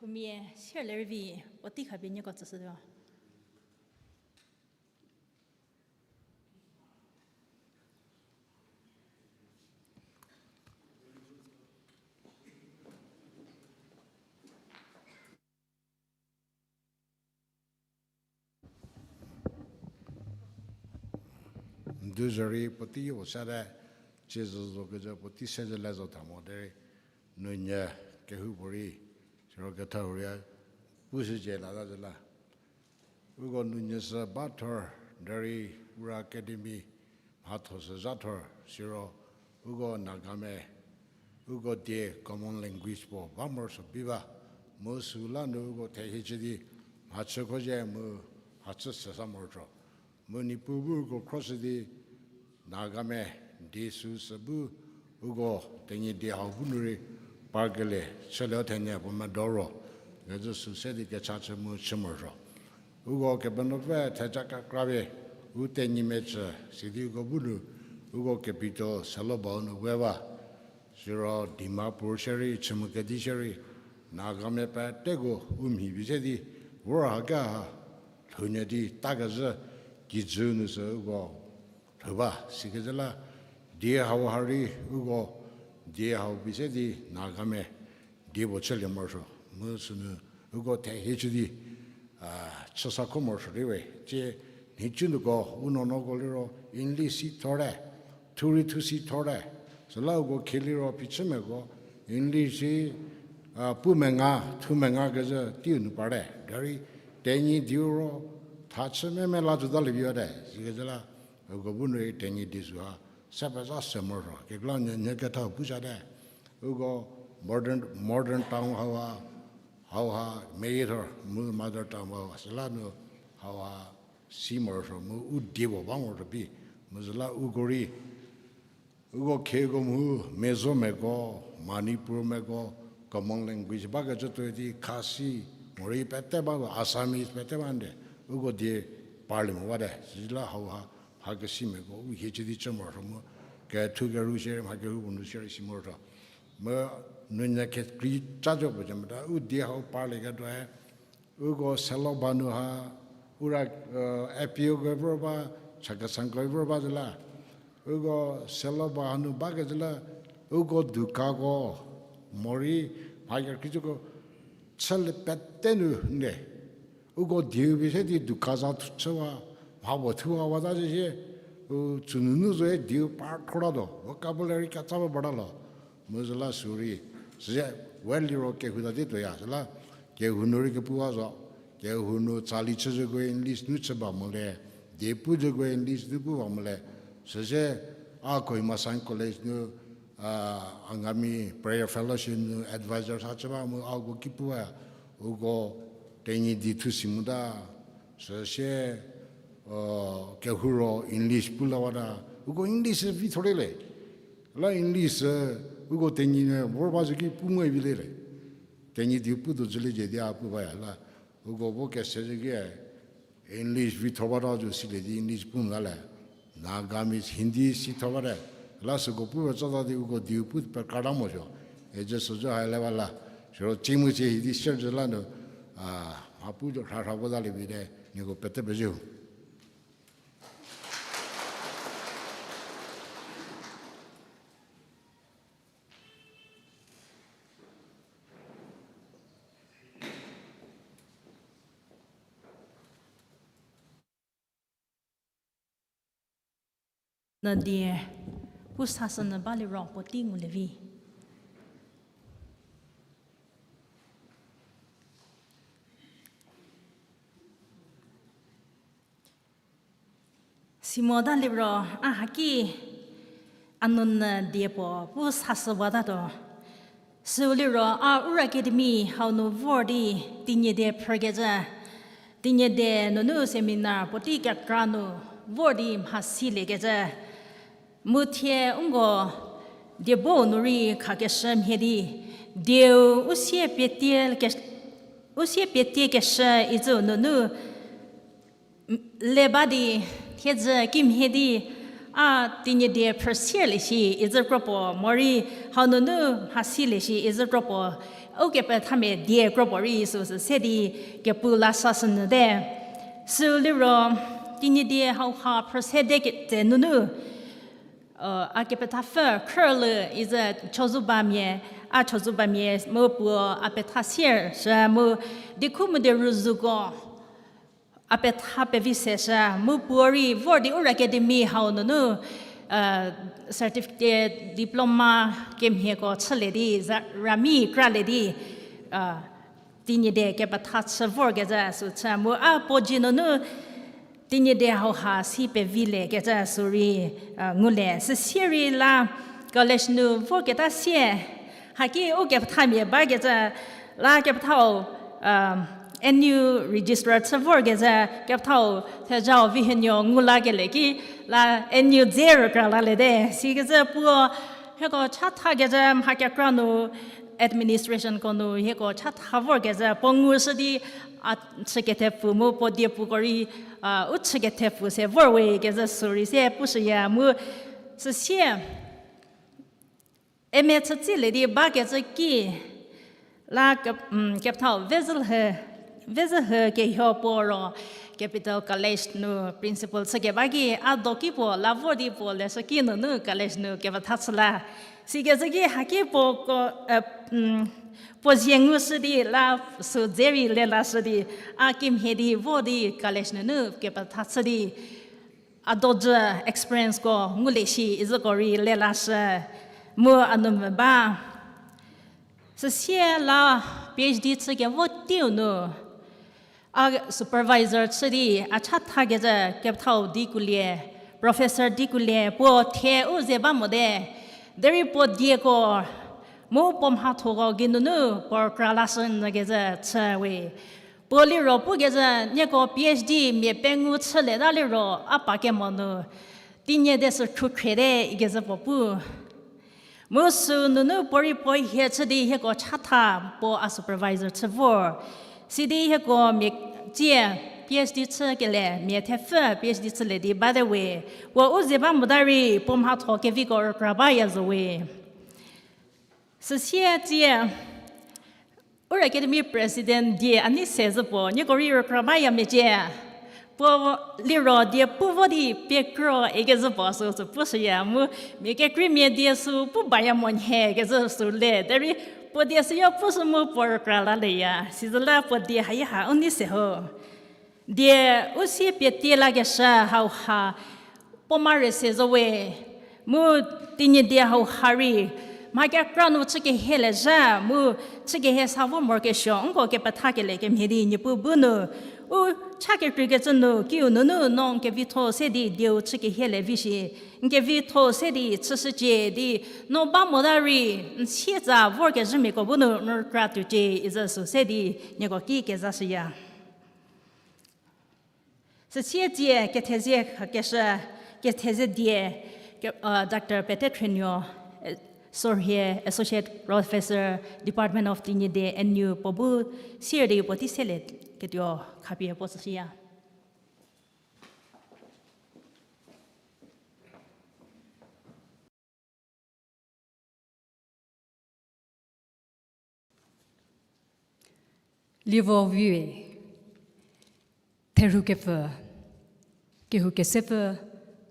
Huomia, sielie rei vi, puotei khapie nieko tsüshütuo. Nduzorei puotei yo sate, tsiezü zo kezü puotei se zü le zo tha mo derei, nunyü kehoupuorei, siro ketha huorei, pushücie la ta zü la. Uko nunyü sü ba thor, derei Ura Academy, mhatho sü zha thor, siro, uko Nagamia, uko die common language puo ba morosuo bi ba, mu süla nu uko thehie chü di, mhachüko zhie mu mhachü se sa morosuo. Mu Niepuu bu uko khroshü di, Nagamia, die süsü bu, uko Tenyidie hau bu nu rei, parkelie, chülie thenyü puo medo ro, kezü sü se di kecha chü mu chü morosuo. Uko Kepenuopfü theja kekra pie, u Tenyimia chü, sidi uko bu nu, uko capital Seloba-u nu we ba. Siro Dimapur shierei, Chümoukedima shierei, Nagamia peteko u mhi bi se di, vor ha keha, lhounyü di takezhü, kijü nu sü uko, lhou ba, sikezhü la, die hau ha rei uko, die hau bi se di Nagamia, die puo chülie morosuo, mu sünu uko thehie chü di, a, chüsa kho morosuo rei we, tsie, nhicunuoko, u nuonuoko liro, English si thorte, thu rei thu si thorte, süla uko khie liro phichümiako, English si, a, pu menga, thu menga kezhü teiu nu parte, derei, Tenyidieu ro, thachü meme la tuota lievi bate, sikezhü la, uko bu nu rei Tenyidie süha, se peza se morosuo, kekreilamonyü nyü kethau pu sate, uko modern, modern town hauha, hauha, meyie thor, mu mother town hauha, süla nu hauha, si morosuo, mu u die puo ba morosuo bi, mu süla uko rei, uko khieko mu, Mizomiako, Manipurmiako, common language bakecü tuoi di Khasi, morei pete ba, Assamese pete ba nde, uko die parlie mo bate, süla hauha, mhakesimiako, u hie chü di chü morosuo mu, kethu keru shierei, mha kehoupuo nu shierei si morosuo. Mu, nunyü kekrei ca zo puo cü mota, u die hau parlieketuoe, uko Seloba nu ha, ura, e, A P O ko vor ba, Chakhesangko vor ba zü la. Uko Seloba hanu bakecü la, uko dukako, morei, mha kekrei cüko, chülie pete nu nde. Uko dieu bi se di duka za thu chüwa, mha puo thuwa wata zü sie, u tsünunu zoe dieu par thorta tuo, vocabulary kecü ba bata lo. Mu süla sürei, süsie, we liro kehou ta di tuoya, süla, kehou nu rei kepuwa zo, kehou nu tsali chüzhüko English nu chü ba mo le, die puzhüko English nu pu ba mo le, süsie, A Kohima Science College nu, a, Angami Prayer Fellowship nu advisor sa chü ba mu a uko ki pu ba, uko Tenyidie thu si mu ta, süsie, kehou ro English pu la wa ta, uko English vi thorei le. La English, uko Tenyidie nu vor ba zo ki pu mo vi le le. Tenyidie pu tuo zhülie cie di a pu baya la. Uko vo kese zo ki, English vi thor ba ta zo silie di English pu mo la le. Nagamese, Hindi si thor ba te. La süko pu ba tsa ta di uko dieu pu pekra ta mo zo. E je sü zo ha le ba la. Siro tsi mu tsie hi di share zhü la nu, a, mha pu zo hra hra vo ta lie vi te, nieko pete pezie. Nüdie pu sashünyü baliro puotei ngulie vi. Simo ta liro, a haki a nunyü die puo pu sashüwatatuo. Süu liro a Ura Academy hau nu vor di Tenyidie phrükecü, Tenyidie nunu seminar puotei kekra nu vor di mhasiliekecü, mu thie uko diebo nu rei khakeshü mhie di, dieu u sie pietie ke-, u sie pietie keshü icü nunu le ba di, thiedzü kimhie di, a Tenyidie phrüsielie shi icü kropuo, morei hau nunu mhasielie shi icü kropuo, ukepethamia die kropuo rei süsü se di kepu la sashünyü te. Süu liro, Tenyidie hauha phrüsede ke-, tse nunu, a kepethapfü Khrülu icü Chozubamia, a Chozubamia mu puo a petha sier shü mu, di khu mu di rüzuko a petha pevi se shü mu puo rei vor di Ura Academy hau nunu, certificate, diploma kemhieko chülie di, za-, rami kralie di, Tenyidie kepetha chü vorkecü sü chü mu a puo dzie nunu Tenyidie hauha si pevilie kecü sü rei, a, ngulie. Süsie rei la college nu vorketa sie, haki ukepethamia bakecü la kepethau, a, N U registrar chü vorkecü kepethau Thejau Vihenuo ngu lakelie ki la N U dze rükra laliete. Sikecü puo hieko chathakecü mha kekra nu administrationko nu hieko chatha vorkecü puo ngushü di a chükethepfu mu puo diepuko rei, a, u chükethepfu se vor we kecü sü rei se pushüya mu süsie M A chütsilie di bakecü ki la ke-, kepethau Vezühü, Vezühü Kehio puo ro Capital College nu principal chükeba ki a do ki puo la vor di puo leshüki nunu college nu kepetha chü la. Sikecü ki haki puoko, puo zie ngushü di la sü dze rei le lashü di, a kimhie di vo di college nunu kepetha chü di, a dojü experience ko ngulie shi izüko rei le lashü mu a nu mvü ba. Süsie la PhD chükevo teiu nu a supervisor chü di a chathakecü kepethau Dikulie, Professor Dikulie puo thie u ze ba mote, derei puo dieko mu puo mhathoko geinunu puo rükra lashü nyükecü chü we. Puo liro pukecü nieko PhD mia pengou chülieta liro a pa kemo nu Tenyidie sü khrukhriete ikecü puo pu. Mu sü nunu puorei puo hie chü di hieko chatha puo a supervisor chü vor. Sidi hieko mia tsie PhD chükelie, mia thepfü PhD chülie di bate we. Puo u ze ba mota rei puo mhatho keviko rükra baya zo we. Süsie tsie Ura Academy President die a nei se zhü puo, nieko rei rükra baya mecie. Puo liro die pu vo di pie kro ikecü puo süsü pushüya mu, mia kekreimia die sü pu baya mo nhie kecü sü le derei puo die süyo pushü mu puo rükra lalieya. Sizüla puo die hayaha u nei se ho. Die u sie pie tie lakeshü hauha puo ma rei se zo we, mu Tenyidie hauha rei mha kekra nu chü kehie le zha mu chü kehie sa vo morokesuo nko kepethakelie kemhie di Niepuu bu nu u Cha kekreikecü nu, kiu nunu no n kevitho se di dieu chü kehielie vi shi, n kevitho se di chüshücie di, no ba mota rei, n sietsa vorkezhümiako bu nu n rükra tuocie, izü sü se di, nieko ki kezashüya. Süsie tsie kethezie khakeshü, kethezie die, ke-, uh, Doctor Pete Threnuo, eh, sorhie Associate Professor, Department of Tenyidie, N U, puo bu sier di puotei selie ketuo khapie puo tsüshüya. Lievo viwe, therhukepfü, kehoukesepfü,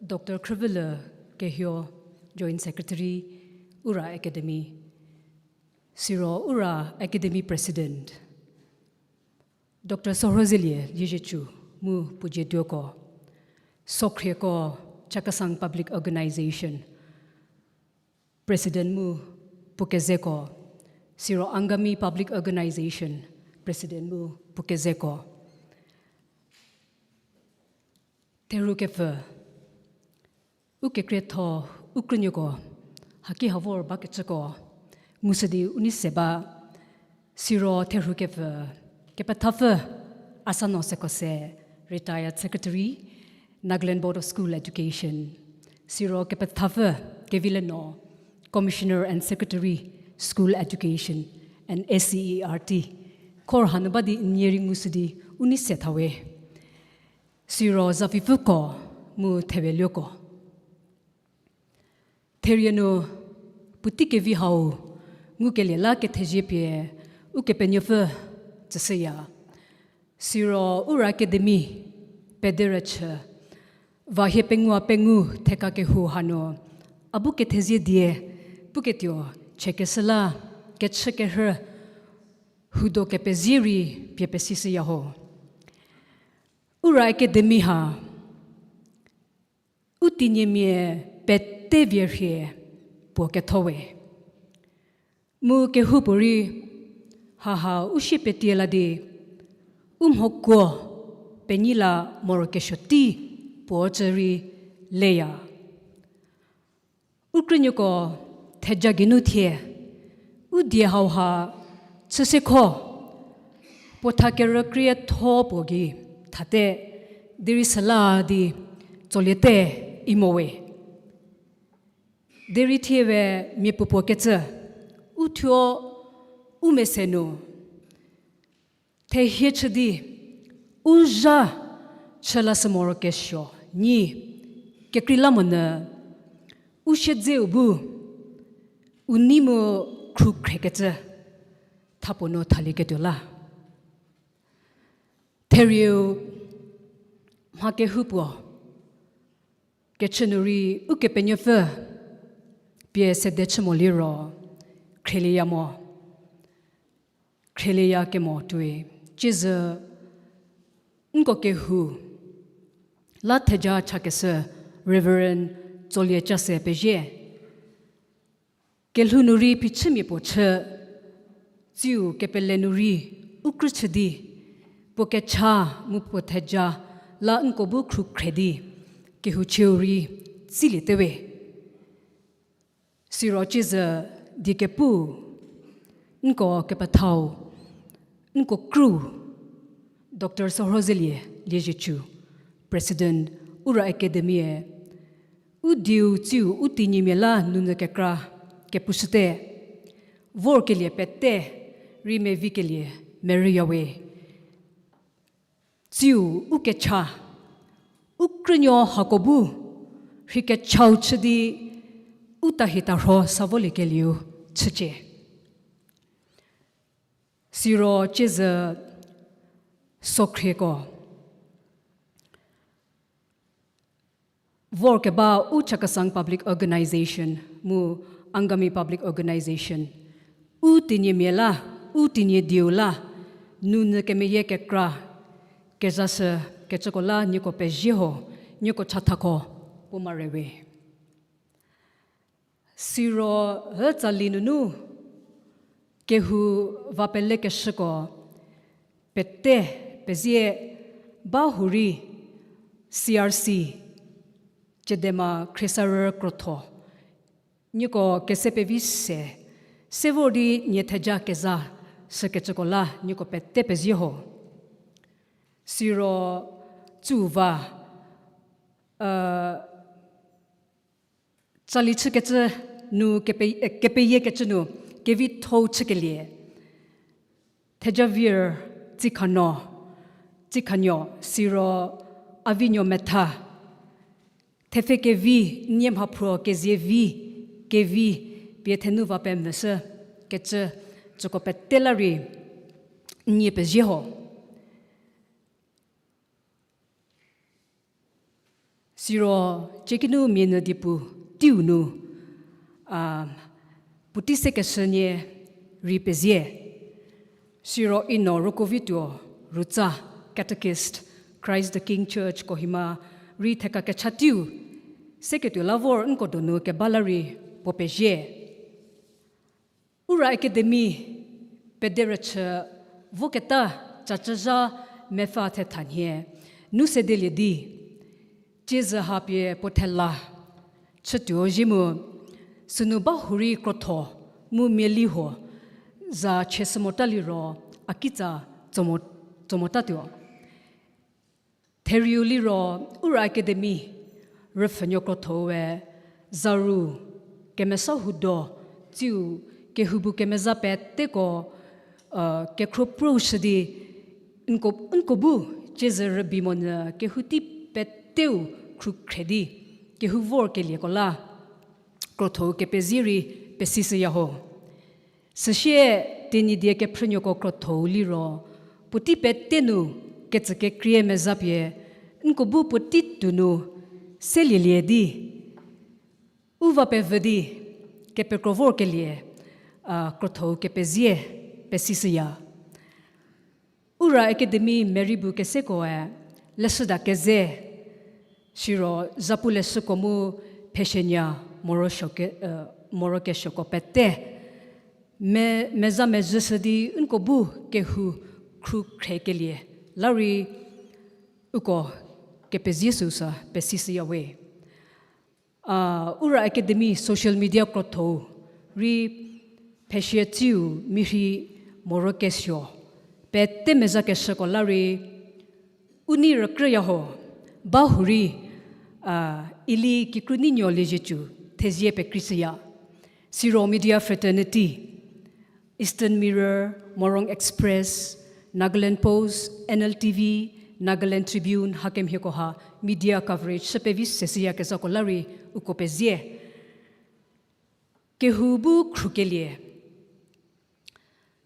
Doctor Khrüvülü Kehio, Joint Secretary, Ura Academy, siro Ura Academy President, Doctor Sorhozelie Liezietsu mu puo zieduoko, Sokhrieko Chakhesang Public Organization President mu puo kezeko, siro Angami Public Organization President mu puo kezeko. Therhukepfü, ukekrietho, u krünuoko, haki ha vor bakecüko, ngushü di u nei se ba, siro therhukepfü, kepethapfü, Asano Sekose, Retired Secretary, Nagaland Board of School Education, siro kepethapfü, Kevileno, Commissioner and Secretary, School Education and S C E R T, khor hanu ba di n nie rei ngushü di u nei se thawe. Siro zapfipfüko mu theweluoko. Therie nu puotei kevi hau ngukelie la kethezie pie Ukepenuopfü tsüshüya. Siro Ura Academy pederüchü, va hie pengou pengou theka kehou hanu, a bu kethezie die puketuo chükeshü la kechükerhü hudo kepezie rei pie pesishüya ho. Ura Academy ha u tenyimia pete vie rhie puo ketho we. Mu kehoupuorei haha u sie petie la di, u mhokuo penyi la morokesuo tei puo cü rei leya. U krünuoko theja geinu thie, u die hauha chüsekho, puo tha kerükrietho puo gei thate, derei süla di tsoliete imo we. Derei thie we mia puopuo kecü, u thuo u mese nu thehie chü di, u zha chü lashü morokesuo nyi kekreilamonyü, u siedzeu bu u nei mu khrukhrekecü thapuo nu thalieketuo la. Therieu mha kehoupuo kechü nu rei Ukepenuopfü pie sede chü mo liro, khrieya mo, khrieya kemo tuoi. Tsiezü nko kehou la theja chakeshü Reverend Tsolie Chase pezie. Kelhou nu rei phichümia puo chü, tsiu kepele nu rei u krü chü di, puo kecha mu puo theja la nko bu khrukhre di, kehouchieu rei tsiliete we. Siro tsiezü die kepu, nko kepethau, nko kru, Doctor Sorhozelie Liezietsu, President, Ura Academy-e, u dieu tsiu u tinyimia la nunyü kekra kepushüte, vorkelie pete rei mevikelie merüya we. Tsiu u kecha, u krünuo hako bu rhei kechau chü di u tahi tarho sa voliekelieu chücie. Siro tsiezü sokhrieko vorkeba u Chakhesang Public Organization mu Angami Public Organization, u tinyimia la, u tinyidieu la, nunyü kemeyie kekra kezashü kecüko la nieko pezie ho, nieko chathako puo marewe. Siro hü tsali nunu kehou va pelekeshüko pete pezie Ba hurei, C R C, Chedema Khriesarü Krotho, nieko kese pevi se, se vor di nie theja keza shükecüko la nieko pete pezie ho. Siro tsuva, tsali chükecü nu, kepeyiekecü nu, kevithou chükelie, Thejavir Tsikhanuo, Tsikhanuo, siro Avinuo Metha, thepfhe kevi, nie mhaphruo kezie vi, kevi, pie thenu va pemvüshü kecü, tsüko pete la rei nie pezie ho. Siro, ciekinu mia nyü diepu teiu nu, puotei sekeshü nie rei pezie. Siro Ino Rokovituo Rutsa, Catechist, Christ the King Church Kohima, rei theka kecha teiu, seketuo la vor nko donu keba la rei puo pezie. Ura Academy pederüchü voketa cacüzha mepfü thetha nhie nu sedelie di, tiezü ha pie puo thela chütuo zhie mu, sünu ba hurei krotho mu miali huo za chie sü mota liro a kitsa tso mo-, tso motatuo. Therieu liro Ura Academy rüpfhünuo krotho-ue zaru kemesa huo do, tsiu kehou bu kemeza peteko kekhro prushü di, nko, nko bu tiezü rübei monyü kehou tei peteu khrukhre di, kehou vorkelieko la krotho kepezie rei pesishüya ho. Süsie Tenyidie kephrünuoko krotho-u liro, puotei pete nu ketsükekrie meza pie, nko bu puotei tuo nu selielie di, u va pevü di, kepekro vorkelie krotho-u kepezie pesishüya. Ura Academy meri bu kesekoe leshüda keze, siro zapu leshüko mu pheshünya morokesuoko pete me, meza mezhüshü di nko bu kehou khrukhrekelie la rei uko kepezie süsü pesishüya we. Ura Academy social media krotho-u rei pheshie tsiu mirhi morokesuo pete mezakeshüko la rei u nei rükrüya ho, ba hurei, ili kikru neinuo liezhiecü thezie pekreishüya. Siro media fraternity, Eastern Mirror, Morung Express, Nagaland Post, N L T V, Nagaland Tribune hakemhieko ha media coverage shü pevi seshüyakezhako la rei uko pezie. Kehou bu khrukelie,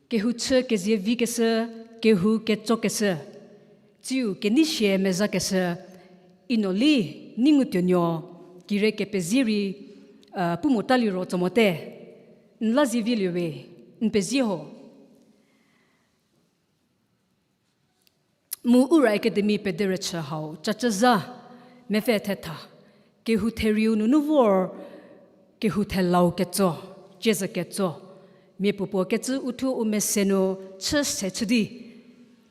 kehou chü kezie vikeshü, kehou ketsokeshü, tsiu kenei sie mezakeshü, Ino-li Neingutuonuo kire kepezie rei pu mota liro tso mote, n la zie viliewe, n pezie ho. Mu Ura Academy pederüchü hau cacüzha mepfü thetha, kehou therieu nunu vor kehou thelau ketso, tiezü ketso, mia puopuo kecü uthuo u mese nu chü se chü di,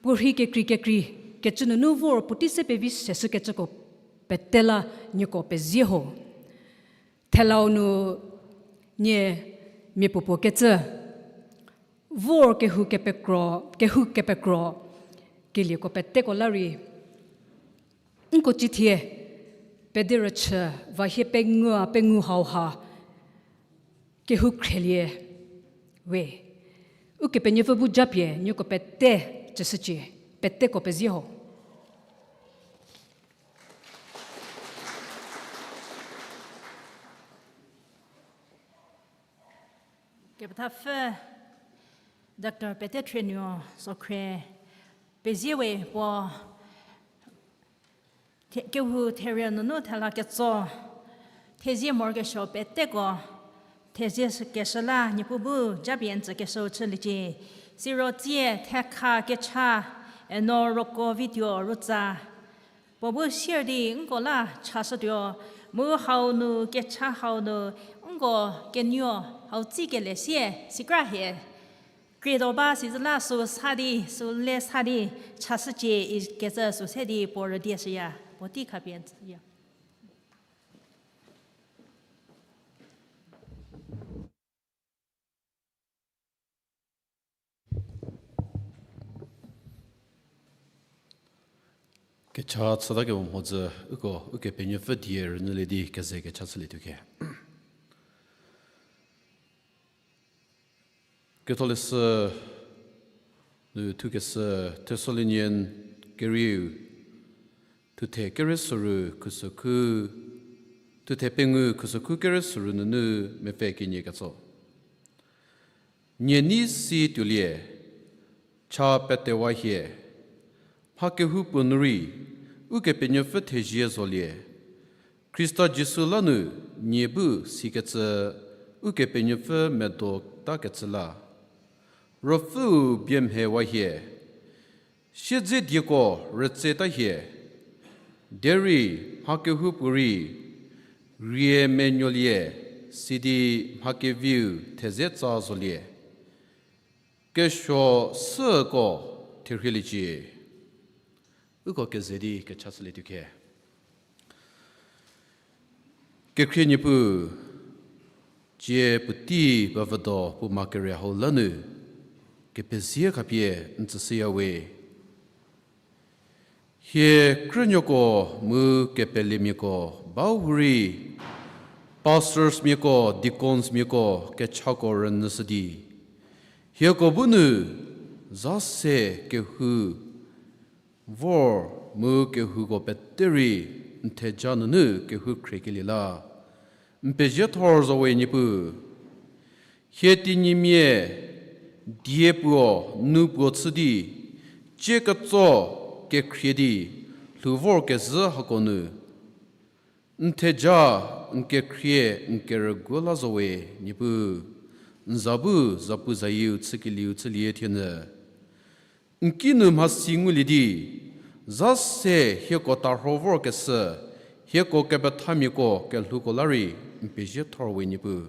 puorhi kekrei kekrei kecü nunu vor puotei se pevi seshükecüko pete la nieko pezie ho. Thelau nu nie mia puopuo kecü vor kehou kepekro, kehou kepekro kelieko peteko la rei nko cithie pederüchü va hie pengou pengou hauha kehou khrelie we. Ukepenuopfü bu japie nieko pete tsüshücie, peteko pezie ho. Kepethapfü Doctor Pete Threnuo Sokhrie pezie we puo kehou therieu nunu thela ketso thezie morokesuo peteko thezie keshü la Niepuu bu japie n tsükeshüu chüliecie. Siro tsie thekha kecha Eno Rokovituo Rutsa puo bu sier di nko la chashütuo, mu hau nu kecha hau nu nko kenuo hau tsikelie sie sikra hie. Kriedo ba sizü la sü sa di, sü le sa di, chashücie ikecü sü se di puo rüdie shüya, puotei khapie n tsüya. Kecha chüta kemo mhodzü uko Ukepenuopfü die rünyülie di keze kecha chülietuo khe. Ketholeshü nu thukeshü Thessalonian kerieu, thuthe kerei soru khusokhu, thuthe pengou khusokhu kerei soru nunu mepfü kenie ketso. Nie nei si tuolie, cha petewa hie, mha kehoupuo nu rei, Ukepenuopfü thezie zolie, Khrista Jisu la nu nie bu sikecü Ukepenuopfü medo takecü la. Ruopfüu bie mhewa hie, siedze dieko rütseta hie, derei mha kehoupuorei rie menuolie, sidi mha keviu theze tsa zolie. Kesuo süko therhieliecie. Uko keze di kecha chülietuo khe. Kekhrie Niepuu, cie puotei bavüdo puo ma kere hau la nu, kepezie khapie n tsüshüya we. Hie krünuoko mu kepelemiako ba hurei, pastors miako, deacons miako kechako rünyüshü di, hieko bu nu za se kehou vor mu kehouko pete rei n theja nunu kehou khriekelie la n pezie thor zo we Niepuu. Hie Tenyimia die puo nu puo chü di, cie ketso kekhrie di lhou vorkezhü hako nu n theja, n kekhrie, n kerüguo la zo we Niepuu. N za bu zapu zayieu chükelieu chülie thienyü. N kinu mhasi ngulie di, za se hieko tarho vorkeshü, hieko kepethamiako kelhouko la rei n pezie thor we Niepuu.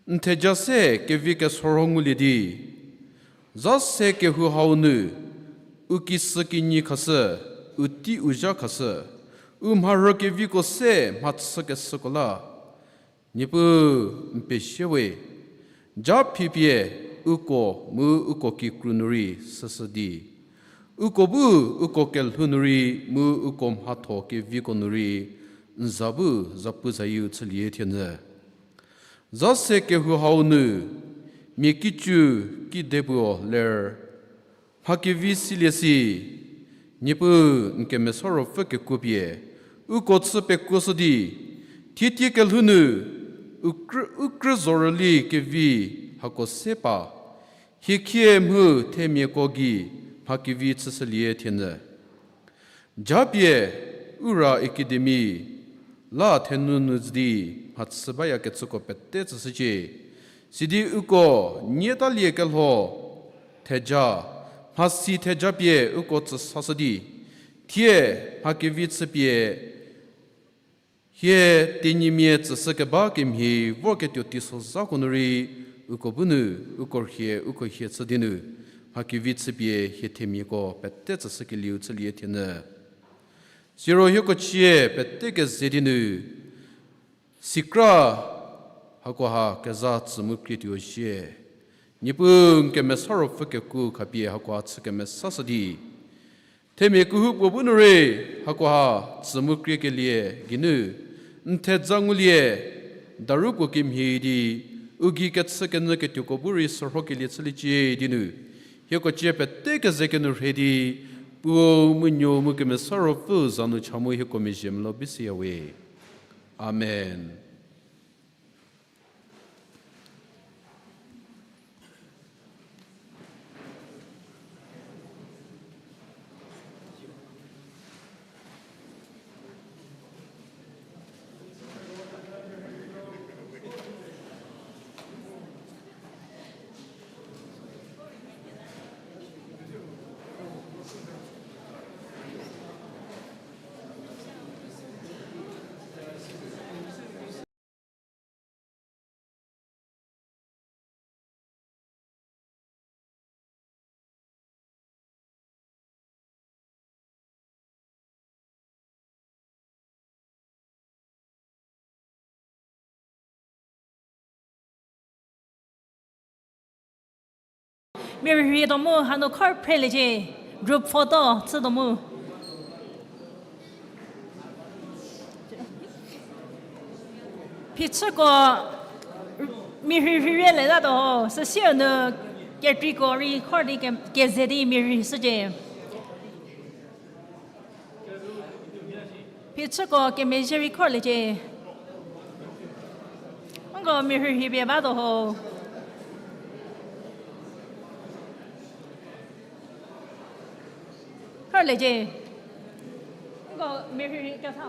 N theja se kevi kesorho ngulie di, za se kehou hau nu, u kisükinyi khashü, u tei u zha khashü, u mharhü keviko se mhachükeshüko la, Niepuu n pezie we, ja phipie uko mu uko kikru nu rei süshü di, uko bu uko kelhou nu rei mu uko mhatho keviko nu rei n za bu zapu zayieu chülie thienyü. Za se kehou hau nu, mia kicu kidepuo ler, mha kevi silie si, Niepuu n kemesa ruopfü kekuo pie, uko chü pekuoshü di, thietie kelhou nu, u krü, u krü zorüli kevi hako se pa, hie khie mhu themiako gei mha kevi chüshülie thienyü. Japie Ura Academy la thenu nu di mhachü bayakecüko pete tsüshücie. Sidi uko nietalie kelho theja, mhasi theja pie uko tsüsashü di, thie mha kevi chüpie hie Tenyimia tsüshü keba kemhie vorketuo teisozhako nu rei uko bu nu, uko rhie, uko hie chü di nu, mha kevi chüpie hie themiako pete tsüshükelieu chülie thienyü. Siro hieko cie pete keze di nu, sikra hakoha keza tsü mu krietuo shie. Niepuu n kemesa ruopfü kekuo khapie hakoha chü kemesashü di, themia kehoupuo bu nu rei hakoha tsü mu kriekelie geinu n theja ngulie, daru puo kemhie di, u gei kechükenyü ketuoko bu rei sürhokelie chüliecie di nu, hieko cie pete keze kenu rhei di, Puo mu Nuo mu Kemesa Ruopfü za nu cha mu hieko mezhie melo bisiya we. Amen. Mia rhirhie tuo mu hanu khor phreliecie, group photo chütuo mu. Phichüko mia rhirhie le tatuo ho, süsie nu kekriko rei khor di ke-, keze di mia rhishücie. Phichüko kemezhie rei khorliecie. Nko mia rhirhie pie batuo ho. Khorliecie. Nko mia rhirhie kesa.